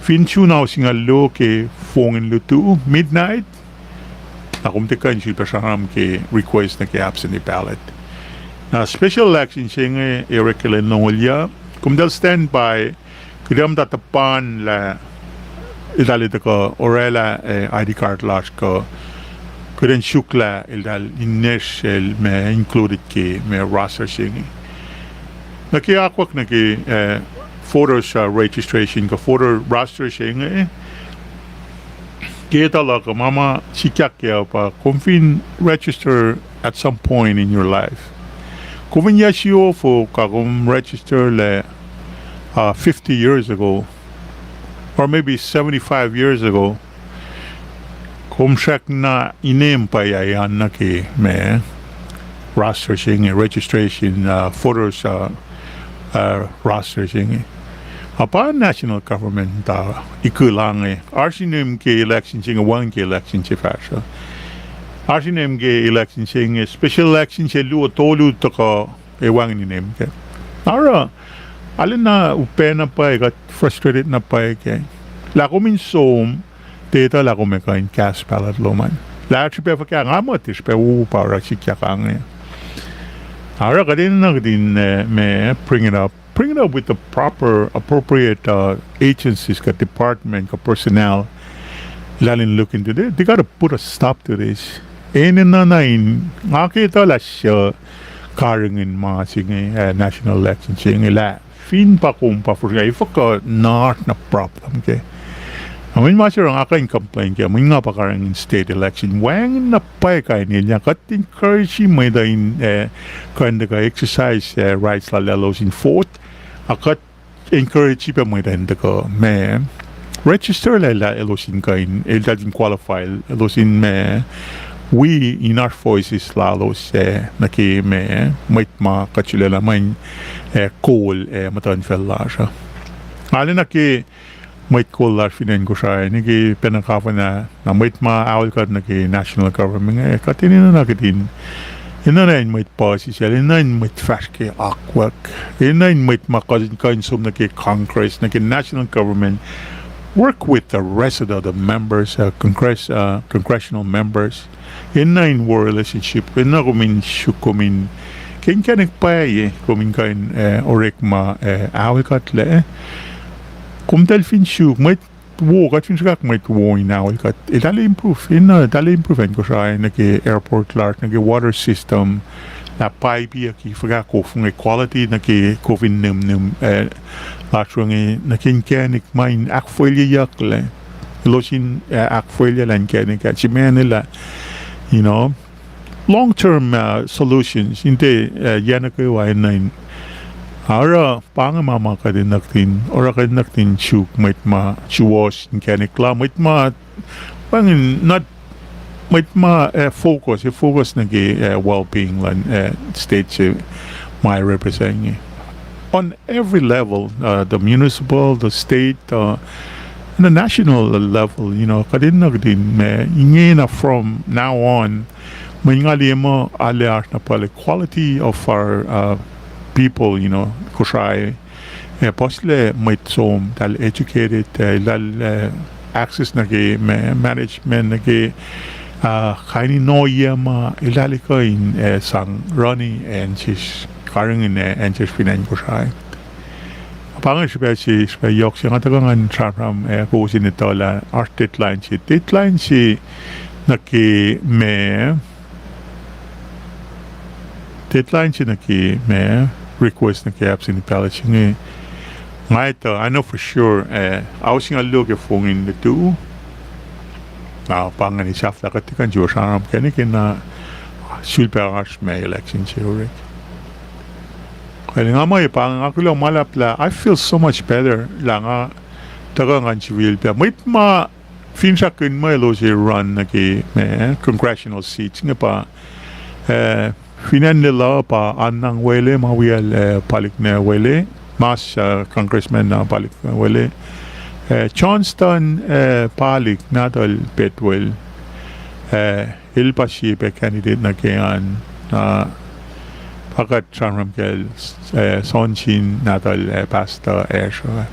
fin sun ao singucul luo ke fong in lutu, midnight, na kom tiac kuh in sifilpac sramsram ke request nuh ke absentee ballot. Na special election se inge ac orek ke lwen longoul yuh, kom eltahl stand by, kuht ac muhta tuhpan lah eltahl ac tuhkuh orwaclah, eh, I D card lasr kuh kuht in suk lah eltahl in nesr el ma included ke ma roster se inge. Nuh ke akwuck nuh ke, eh, voters, uh, registration kuh voter roster se inge, etuh luhk uh ma ma sikyak kac uh pa kom fin register at some point in your life. Kom fin yac siofok ah kom register lah, uh, fifty years ago, or maybe seventy-five years ago, kom srackna inem pwacye an nuh ke ma roster se inge, registration, uh, voters, uh, uh, roster se inge. Ac pa national government uh ikihla inge. Oasr inem ke election se inge, wacngihn ke election se fahsruh. Oasr inem ke election se inge, special election se luo tolu tuhkuh, ac wacngihn inem kac. Oruh, arulacna upac na pwacye, kuht frustrated na pwacye kac. Lah kom in som, tiac etuh lah kom ac kuh in cast ballot lom an. Lah srihpac fuhkah, nga muh tiac srihpac wo pa oruh sikyak inge. Oruh kuht enenuh kuht in, uh, ma, bring it up. Bring it up with the proper, appropriate, uh, agencies, kuh department, kuh personnel. Lah in look into this. They gotta put a stop to this. Enenuh na in, nga ke etuh lah suc karihngihn ma se inge, uh, national election se inge lah fin pa kom pa first, efuh kuh na oasr na problem kac. Mweyen ma se oruh nga kuh in complain kac, mweyen nga pa karihngihn state election. Wacngihn na pwacye kain elyah, kuht encourage mwet uh in, uh, kuh in tuhkuh exercise, uh, rights lal elos in vote. Ac kuht encourage pac mwet uh in tuhkuh ma register lah, lah elos in kuh in, eltahl in qualify, elos in ma wi in oasr voices lalos, uh, nuh ke ma mwet ma kuht sulaclah ma in, uh, kol, uh, muhtuhnfacl lasr uh. Arulacna ke mwet kol lasr fin acn Kosrae, nuh ke pacna governor, na mwet ma aol kuht nuh ke national government, uh, kuht enenuh na kuht in, enenuh na in mwet puhsisacl, enenuh in mwet fahsr ke akwuck, enenuh in mwet ma kuh, kuh in som nuh ke Congress, nuh ke national government, work with the rest of the, the members, uh, Congress, uh, congressional members. Enenuh in wo relationship, enenuh kom in suk kom in ke inkacnek pwacye, kom in kuh in, uh, orekma, uh, aol kuht lac. Kom tahl fin suk, mwet wo, kuht fin sruhkwack mwet wo in aol kuht, eltahl improve, enenuh eltahl improve acn Kosrae nuh ke airport lasr, nuh ke water system, lah pipeyucki fuhkah kof inge, quality nuh ke kof in nimnim, uh, lasr inge, nuh ke inkacnek ma in ahkfwelyeyucklac. Elos in, uh, ahkfwelyelah inkacnek ah, simacnelah, you know, long term, uh, solutions in tiac, uh, yac nuh kwewa enenuh in. Oruh pa inge ma ma kuht enenuh kuht in, oruh kuht enenuh kuht in suk mwet ma suwohs inkacnek la, mwet ma, wacngihn, not, mwet ma, uh, focus, ac focus nuh ke, uh, well-being luhn, uh, state se ma represent inge on every level, uh, the municipal, the state, uh, and the national level, you know, kuht enenuh kuht in ma ingena from now on, mweyen nga liye muh arlac oasr na pwacye quality of our, uh, people, you know, Kosrae, uh, puhslac mwet som, eltahl educated, uh, eltahl, uh, access nuh ke ma-, management nuh ke, uh, kain in ohiyac ma eltahl kuh in, uh, sang rani acn sesr, karihngihn, uh, acn sesr fin acn Kosrae. Pa inge srihpac se, srihpac yohk se nga tuhkuh ngan sramsram, uh, kowos in etuh lah oasr deadline se, deadline se nuh ke ma, deadline se nuh ke ma request nuh ke absentee ballot se inge. Nga etuh, I know for sure, uh, ao singucul luo ke fong in lutu. Na pa ingacn sahflah kuht tiac kuh in sramsram ke nwe ke na sulpac oasr ma election se orek. Kal nga muh pa nga kuloh ma luhlahp lah I feel so much better lah nga tuhkuh ngan sifilpac mwet ma finsrakihn muh elos ac run nuh ke ma congressional seats inge pa, uh, fin acn Lelu pa Annang Wele ma wiyacl, uh, Palik na Wele, mas, uh, congressman na Palik na Wele, uh, Johnston, uh, Palik nahtuhl Petwel, uh, el pa sie pac candidate nuh ke an, uh, pa kuht sramsram kacl, uh, Sonsin nahtuhl, uh, pastor Asher,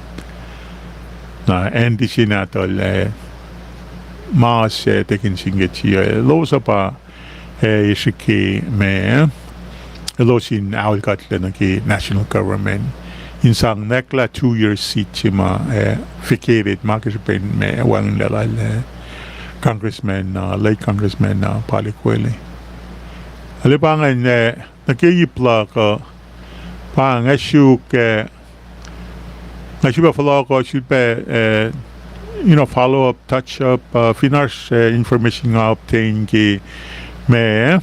na Andy se nahtuhl, uh, mas, uh, tekin sin ke sie, elos uh pa, uh, srihke ma elos in aol kuhtlac nuh ke national government in sang nwacklah two years seat se ma, uh, vacated ma ke srihpen ma wacngihnlac lal, uh, congressman, uh, late congressman, uh, Palik Wele. Arlac pa ingacn, uh, nuh ke ip luhk uh, pa nga suk, uh, nga suk pac fohlohkoh, suk pac, uh, you know, follow up, touch up, uh, fin oasr, uh, information nga obtain ke ma, uh,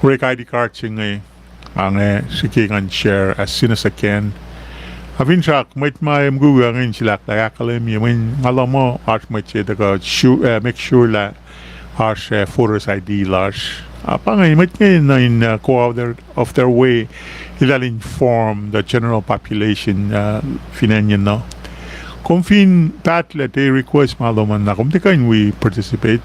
orek I D card se inge, nga inge srihke ngan share as soon as I can. A finsrak mwet ma mukwikwi inge in silahklahk ahkkahlwemye, mweyen nga luhman oasr mwet se tuhkuh su-, uh, make sure lah oasr, uh, voters I D lasr. Uh, pa inge mwet inge nuh in, uh, go out there, of their way, eltahl inform the general population, uh, fin acn inge. Kom fin pahtlac tiac request ma lom an na kom tiac kuh in wi participate.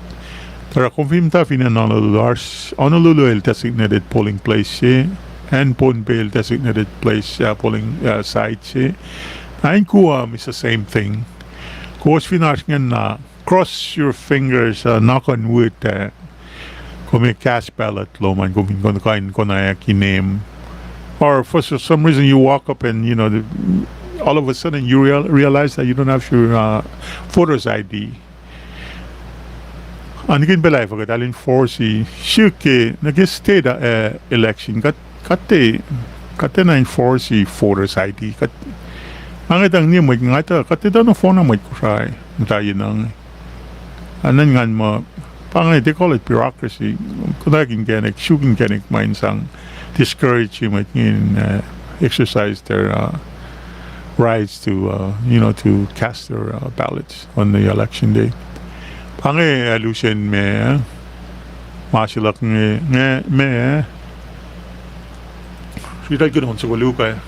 Tuh oruh kom fin muhta fin acn Honolulu, oasr Honolulu el designated polling place se, acn Pohnpei el designated place, uh, polling, uh, site se. Na in Guam is the same thing. Kowos fin oasr ingena, cross your fingers, uh, knock on wood, uh, kom ac cast ballot lom an, kom fin kuh in konwacack inem. Or for s-, some reason you walk up and, you know, the, all of a sudden you real-, realize that you don't have your, uh, voter's I D. Anikihn pacl ah fuhkah eltahl enforce-i, suk ke, nuh ke state, uh, election, kuht, kuht tiac, kuht tiacna enforce-i voter's I D. Kuht, nga nge tuh nge mwet, nga tuh, kuht tiac tuh nohfohn na mwet Kosrae muhta ye nuh inge. Anan ngan muh, pa inge, they call it bureaucracy. Konwacack inkacnek, suk inkacnek ma in sang discourage-i mwet inge in, uh, exercise their, uh, rights to, uh, you know, to cast their, uh, ballots on the election day. Pa inge, uh, lusen me, uh, ma se luhk inge, nge me, uh, sritacl kuh in on soko luhk ah.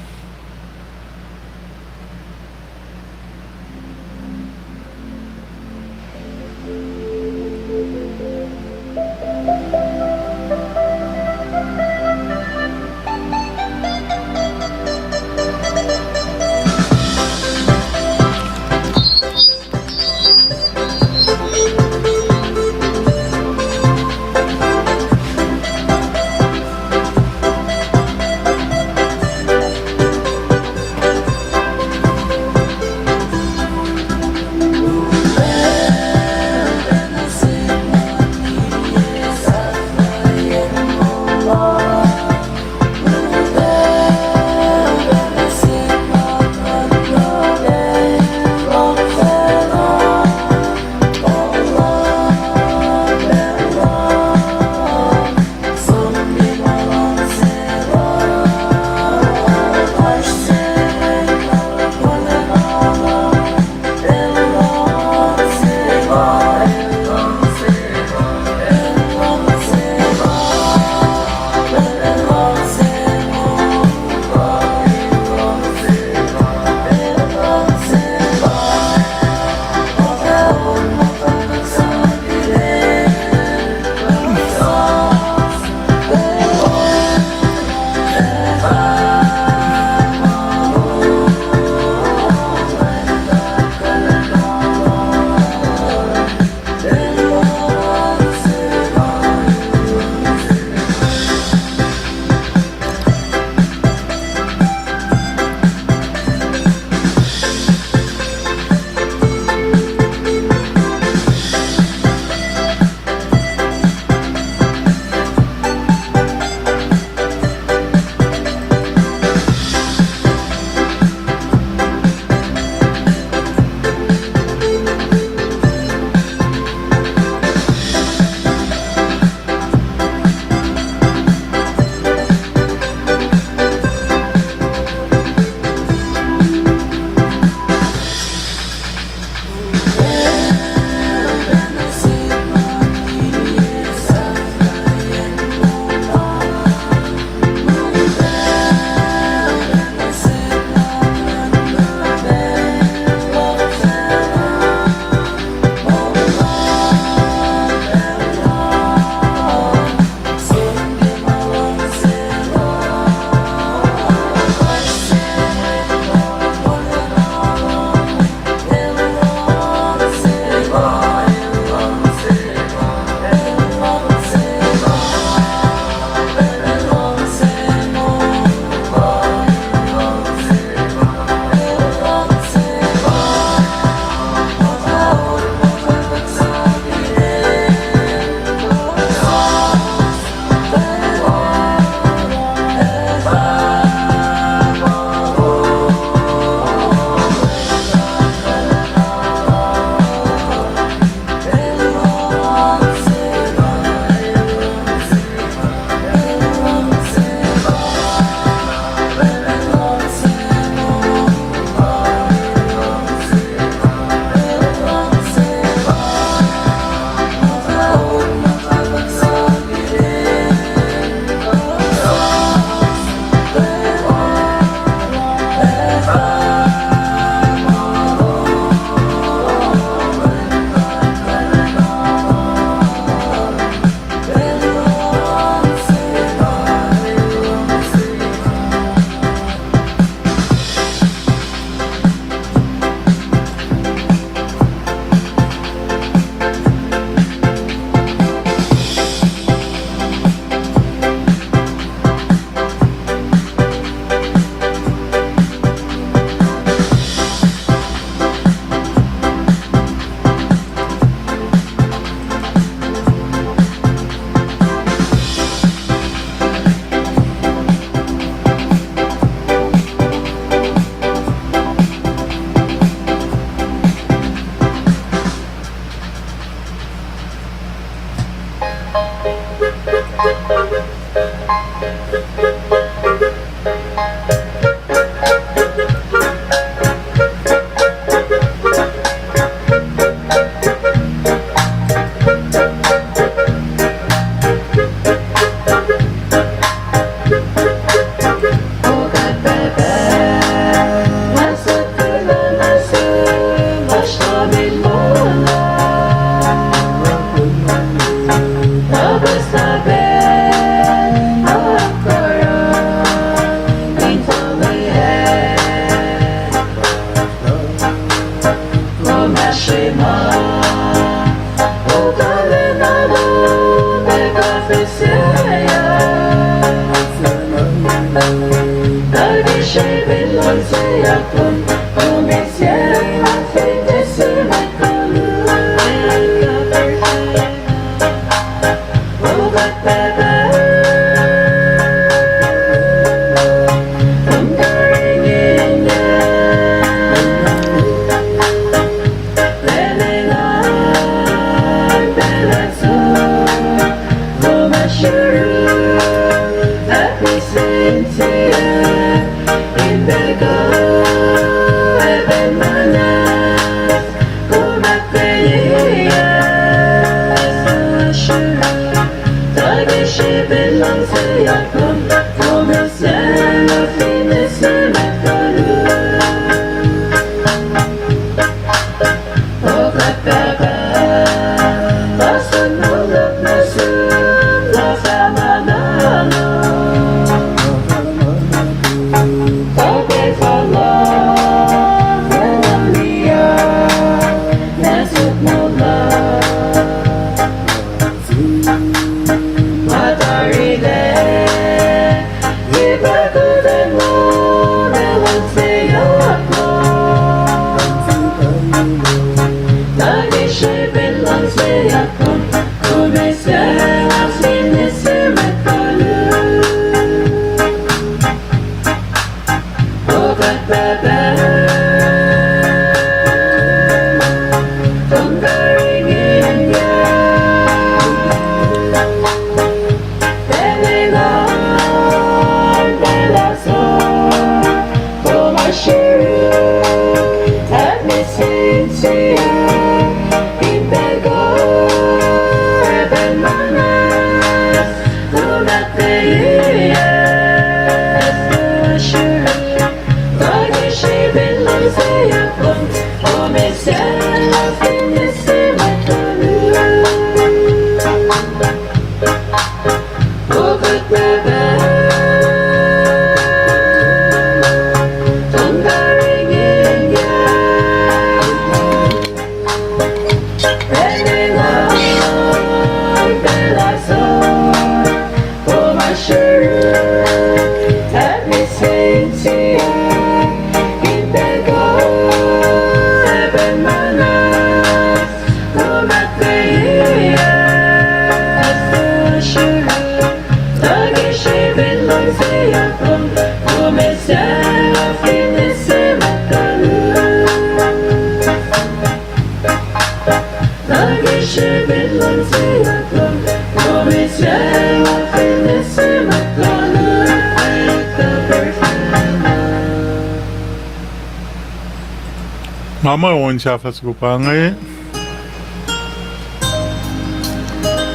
Nga muh on sahflah soko pa inge.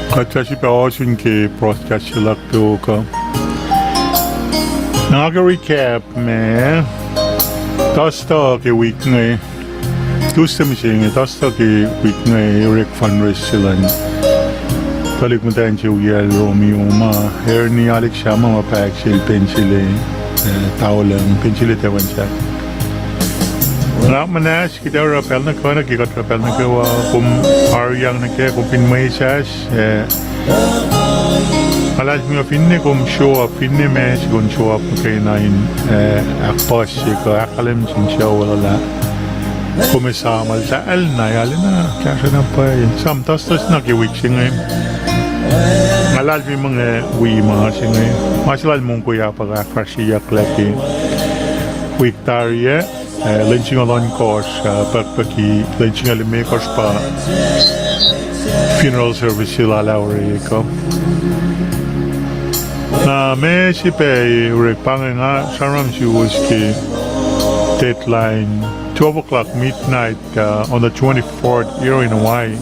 Kuht fah srihpac ohsun ke broadcast se luhk tok uh. Na nga ke recap me, Thursday ke wik inge, Tuesday mihsenge, Thursday ke wik inge, orek fundraise se luhn tuhlihk muhtwacn se wiyacl Romeo ma Ernie Alex Sharma ma pahyuck sel Pennsylvania, eh, Taulung, Pennsylvania Tafunsak. Nga muhnahs kuht ac oruh pacl nuh kwewa nuh ke kuht oruh pacl nuh kwewa, kom aruyang nuh kac, kom fin mwesahs, eh, nga luhlahlfongi finne kom show up, finne ma se kom show up muhkwena in, eh, ahkpuhsye kuh ahkkahlwemye sin sucu lal ah, kom esam alu na, alu na, kahsruh na pwacye. Esam Thursday na ke wik se inge. Nga luhlahlfongi muh nga wi ma se inge, ma se lal mongkoya pa ahkfahsryeyucklac ke wik tari ah, eh, lwen singucul ohnkohsr, eh, pukpuki lwen singucul limekohsr pa funeral service se lal ah orek uh. Na ma se pac orek pa inge, nga sramsram suwos ke deadline, twelve o'clock midnight, uh, on the twenty-fourth here in Hawaii.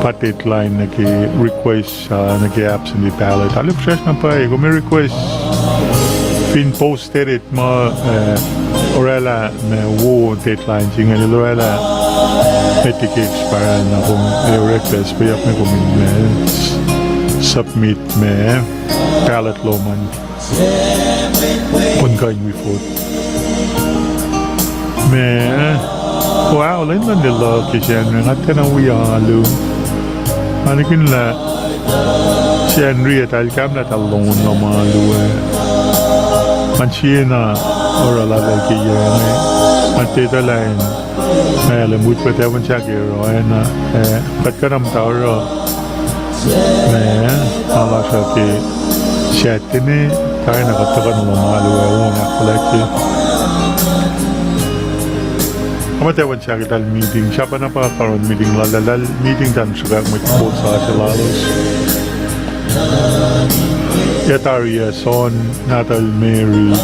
Pa deadline nuh ke request, uh, nuh ke absentee ballot. Alu fihsrwacsr na pwacye, kom request fin posted it muh, uh, oraclah ma wo deadline se inge, el oraclah Eti ke expire na kom, eh, orek pac srihpac yak me kom in ma submit ma ballot lom an, kom kuh in wi vote. Ma, wow, lwen luhn Leluh ke Sacnri, nga tiacna wi alu. Nga nihkihn lah Sacnri eltahl kamlah eltahl lohng lom alu ah. Ngan siena oruh laltahl ke yac inge. Nga tiac etuh lah in, ma, lwen mut pa Devon Sahk oruh oacna, ah, kuht kuh na muhta oruh, ma, ma lasr uh ke Saturday, tari na kuht tuhkuh nuh lom alu ah, on ahkfuhlwactye. Ama Devon Sahk eltahl meeting, sahp na pa karihngihn meeting lal, eltahl meeting tari sruhkwack mwet kol sasuc lalos. Yac tari ah, Son, nahtuhl Mary,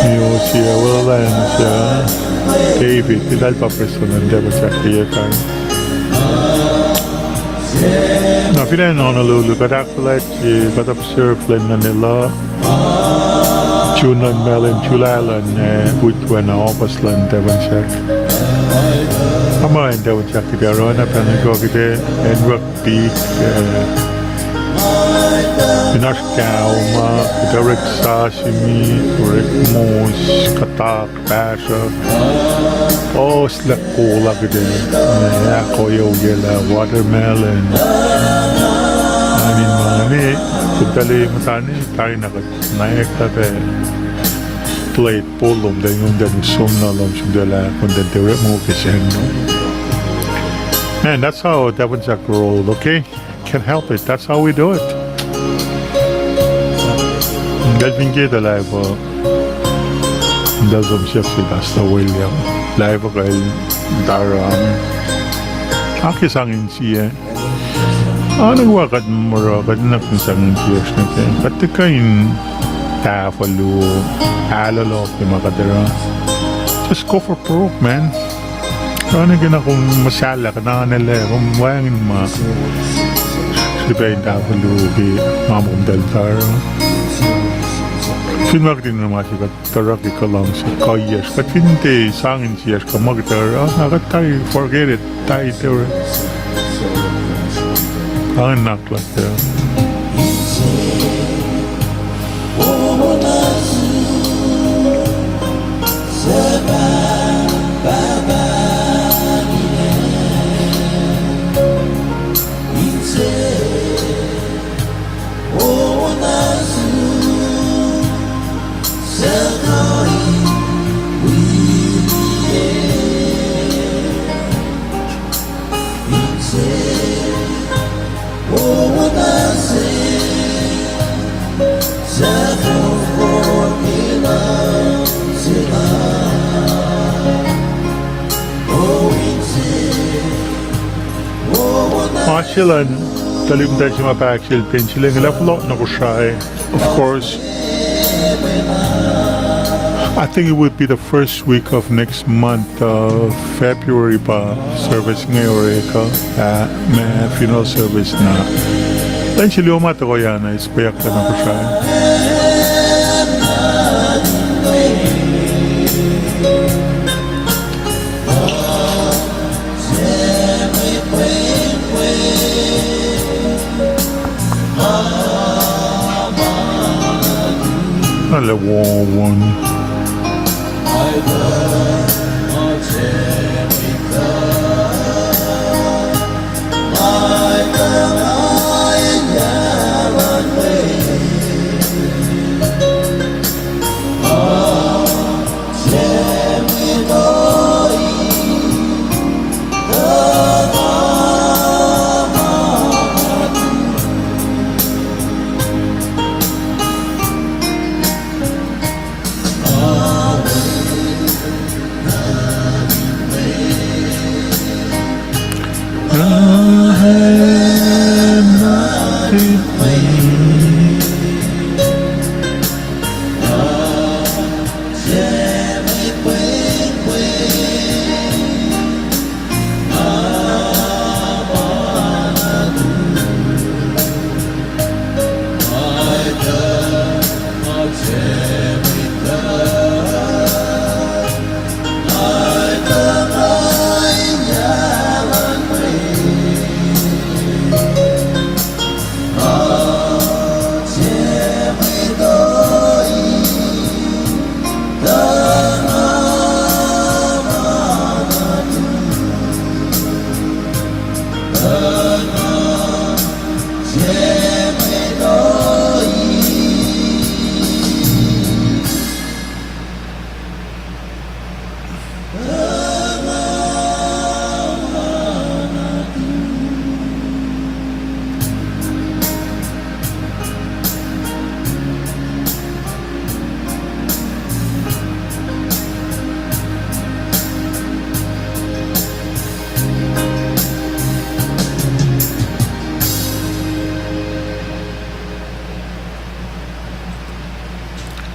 Miosia, Williams, ah, David, eltahl pa prestuhn luhn Devon Sahk ke yac tari. Na fin acn Honolulu, kuht ahkfuhlwactye, kuht observe lwen luhn Leluh, June luhn Malem, July luhn, ah, Utwana, August luhn Devon Sahk. Ama acn Devon Sahk kuht oruh na pacna kuh kuht acn rugby, ah, fin oasr kaoma, kuht orek sashimi, orek mos, kuhtak, pahsruh. Ohslac kola kuht in, ah, ahkoekoyelah watermelon. Amin ma inge, kuht tuh muhtwacta tari na kuht na ekta pac plate po lom tuh inge, kom tuh som na lom, som tuh lah, kom tuh orek muh ke sacn. Man, that's how Devon Sahk roll, okay? Can't help it. That's how we do it. Eltahl fin ke tuh live uh, eltahl som siyuck se Pastor William. Live uh kuh el tari an. Ac ke sang insiyac. Oacna kuht muh oruh, kuht nuhnak in sang insiyacsr nuh ke. Kuht tiac kuh in tahfuh luo, ahlohloh ke ma kuht oruh. Just go for broke, man. Oacna ke na kom muhsahllah, kuht anaclac, kom wacngihn ma srihpac in tahfuh luo ke ma ma kom eltahl tari. Fin ma kuht in oruh ma se kuht oruh ke kuh luhngse kuhiyacsr, kuht fin tiac sang insiyacsr kuh ma kuht oruh, na kuht tari forget it, tari tiac oruh. Kuh in nuhnak luhk uh. Oasr se luhn tuhlihk muhtwacn se ma pahyuck sel Pennsylvania, lah fohlohk nuh Kosrae, of course. I think it would be the first week of next month, uh, February pa service inge orek uh, ah, ma funeral service na. Lwen se luo ma tuhkuh oacna, srihpac yak tuh nuh Kosrae. Ala wohwohn.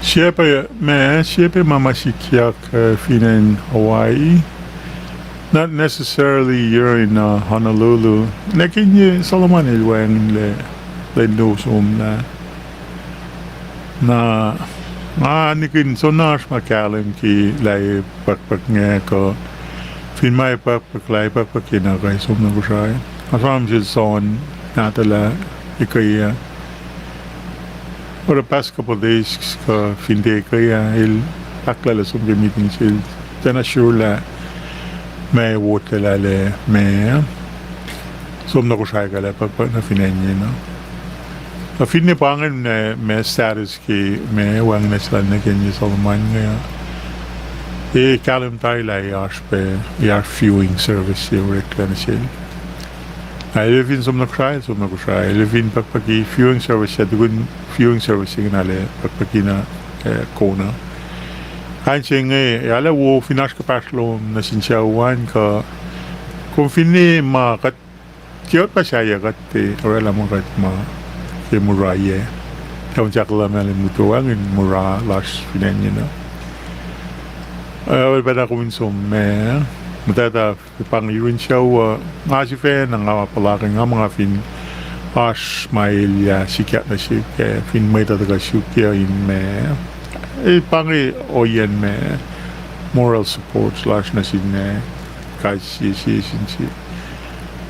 Sie pac ma, sie pac ma ma sikyak, uh, fin acn Hawaii. Not necessarily yurin, uh, Honolulu. Nwacklah ke Solomon el wacngihnlac, lwen luo somlah. Na, nga nihkihn soenna oasr ma kahlwem ke lah puckpuck inge kuh fin ma puckpuck lah puckpuck ke na kuh som nuh Kosrae. Nga sramsram sel Son nahtuhl ah, ekuh ah. Over the past couple of days, kuh fin tiac ekuh ah, el ahklac lah som ke meeting sel, tiacna sure lah ma wot lal ah ma som nuh Kosrae kuh lah puckpuck nuh fin acn inge na. Na finne pa ingacn ma status ke ma wacngihn se lal nuh ke acn Solomon inge, e kahlwem tari lah oasr pac, oasr viewing service se oreklac nuh sel. Na el fin som nuh Kosrae, som nuh Kosrae. El fin puckpucki viewing service ah, tukun viewing service inge na lah puckpucki na, eh, kona. Kain se inge, arlac wo fin oasr kuhpahsr lom nuh sin sucu an kuh, kom finne ma kuht, ke kuht pa sahyac kuht tiac orwaclah ma kuht ma ke mura ah. Tamuhlwel Jack Lamel in muhta wacngihn mura lasr fin acn inge na. Eh, pacna kom in som ma, muhtwacta pa inge yurin sucu uh, nga sifacna nga puhlakihn nga ma nga fin oasr ma elyah sikyak nuh sihk, eh, fin mwet uh tuhkuh suk in ma, eh, pa inge ohiyacn ma moral support lasr nuh sin, eh, kais sie sie sin sie.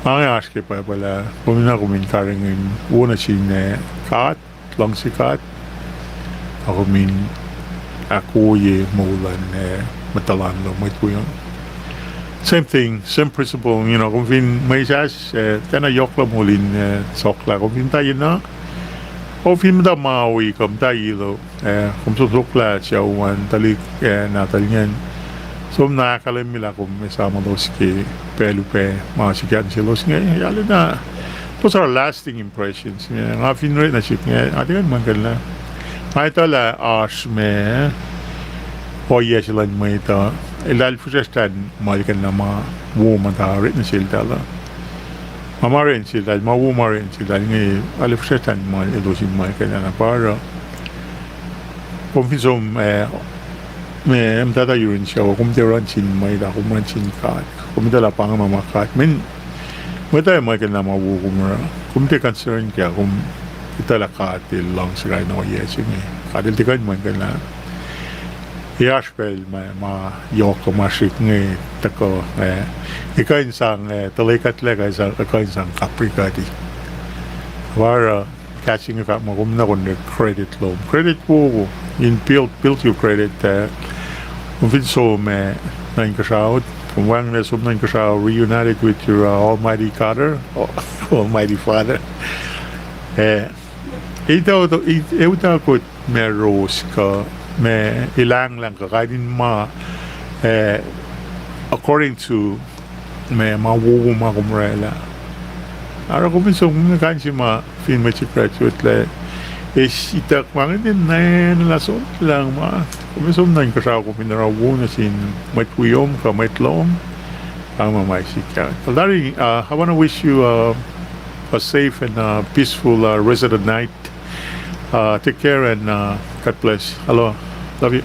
Ma inge oasr ke Bible ah, kom in, kom in karihngihn wo nuh sin, eh, God, luhngse God, a kom in ahkwoye moul luhn, eh, muhtuhlan lom, mwet wiom. Same thing, same principle, you know, kom fin mwesahs, eh, tiacna yohk lah moul in, eh, soklah, kom fin muhta yen na, kom fin muhta Maui, kom muhta Hilo, eh, kom som soklah sucu an, tuhlihk, eh, nahtuhl ingacn. Som na ahkkahlwemye lah kom esamwalos ke pacl upac ma sikyak nuh selos inge, arulacna, those are lasting impressions. Inge, nga fin oruh nuh sihk inge, nga tiac kuh in muhlkuhnlah. Nga etuh lah oasr ma ohiyac se luhn mwet uh, eltahl fihsracsr muhlkuhnlah ma wo ma tuh oruh nuh seltahl uh. Ma ma oruh nuh seltahl, ma wo ma oruh nuh seltahl inge, arlac fihsracsr muh elos in muhlkuhnlah na pa oruh. Kom fin som, eh, ma muhtwacta yurin sucu, kom tiac run sin mwet uh, kom run sin God. Kom etuh lah pa inge ma ma God. Mweyen mwet uh muhlkuhnlah ma wo kom oruh, kom tiac concern kac, kom etuh lah God el luhngse kain ohiyac se inge. God el tiac kuh in muhlkuhnlah. Ac oasr pacl ma, ma yohk kuh ma srihk inge tuhkuh, eh, e kuh in sang, eh, tuhlihk kuhtlac kuh in sang, kuh in sang kapri kuhti. Pa oruh, kahs inge fahk muh kom na konwacack credit lom. Credit wo, in build, build your credit, eh, kom fin som, eh, nuh inkuhsrao, kom wacngihnlac som nuh inkuhsrao, reunited with your, uh, Almighty God, Almighty Father. Eh, e utuckuh, e utuckuh ma ros kuh ma elahnglang kuh kain in ma, eh, according to ma, ma wowo ma kom orwaclah. Oruh kom fin som, kom kain se ma fin mwet se graduate lac, eis ituck ma inge, nacn lah som lucng ma. Kom fin som nuh inkuhsrao, kom fin oruh wo nuh sin mwet wiom kuh mwet lom, pa ma ma sikyak. Well, Larry, uh, I wanna wish you, uh, a safe and, uh, peaceful, uh, rest of the night. Uh, take care and, uh, God bless. Hello. Love you.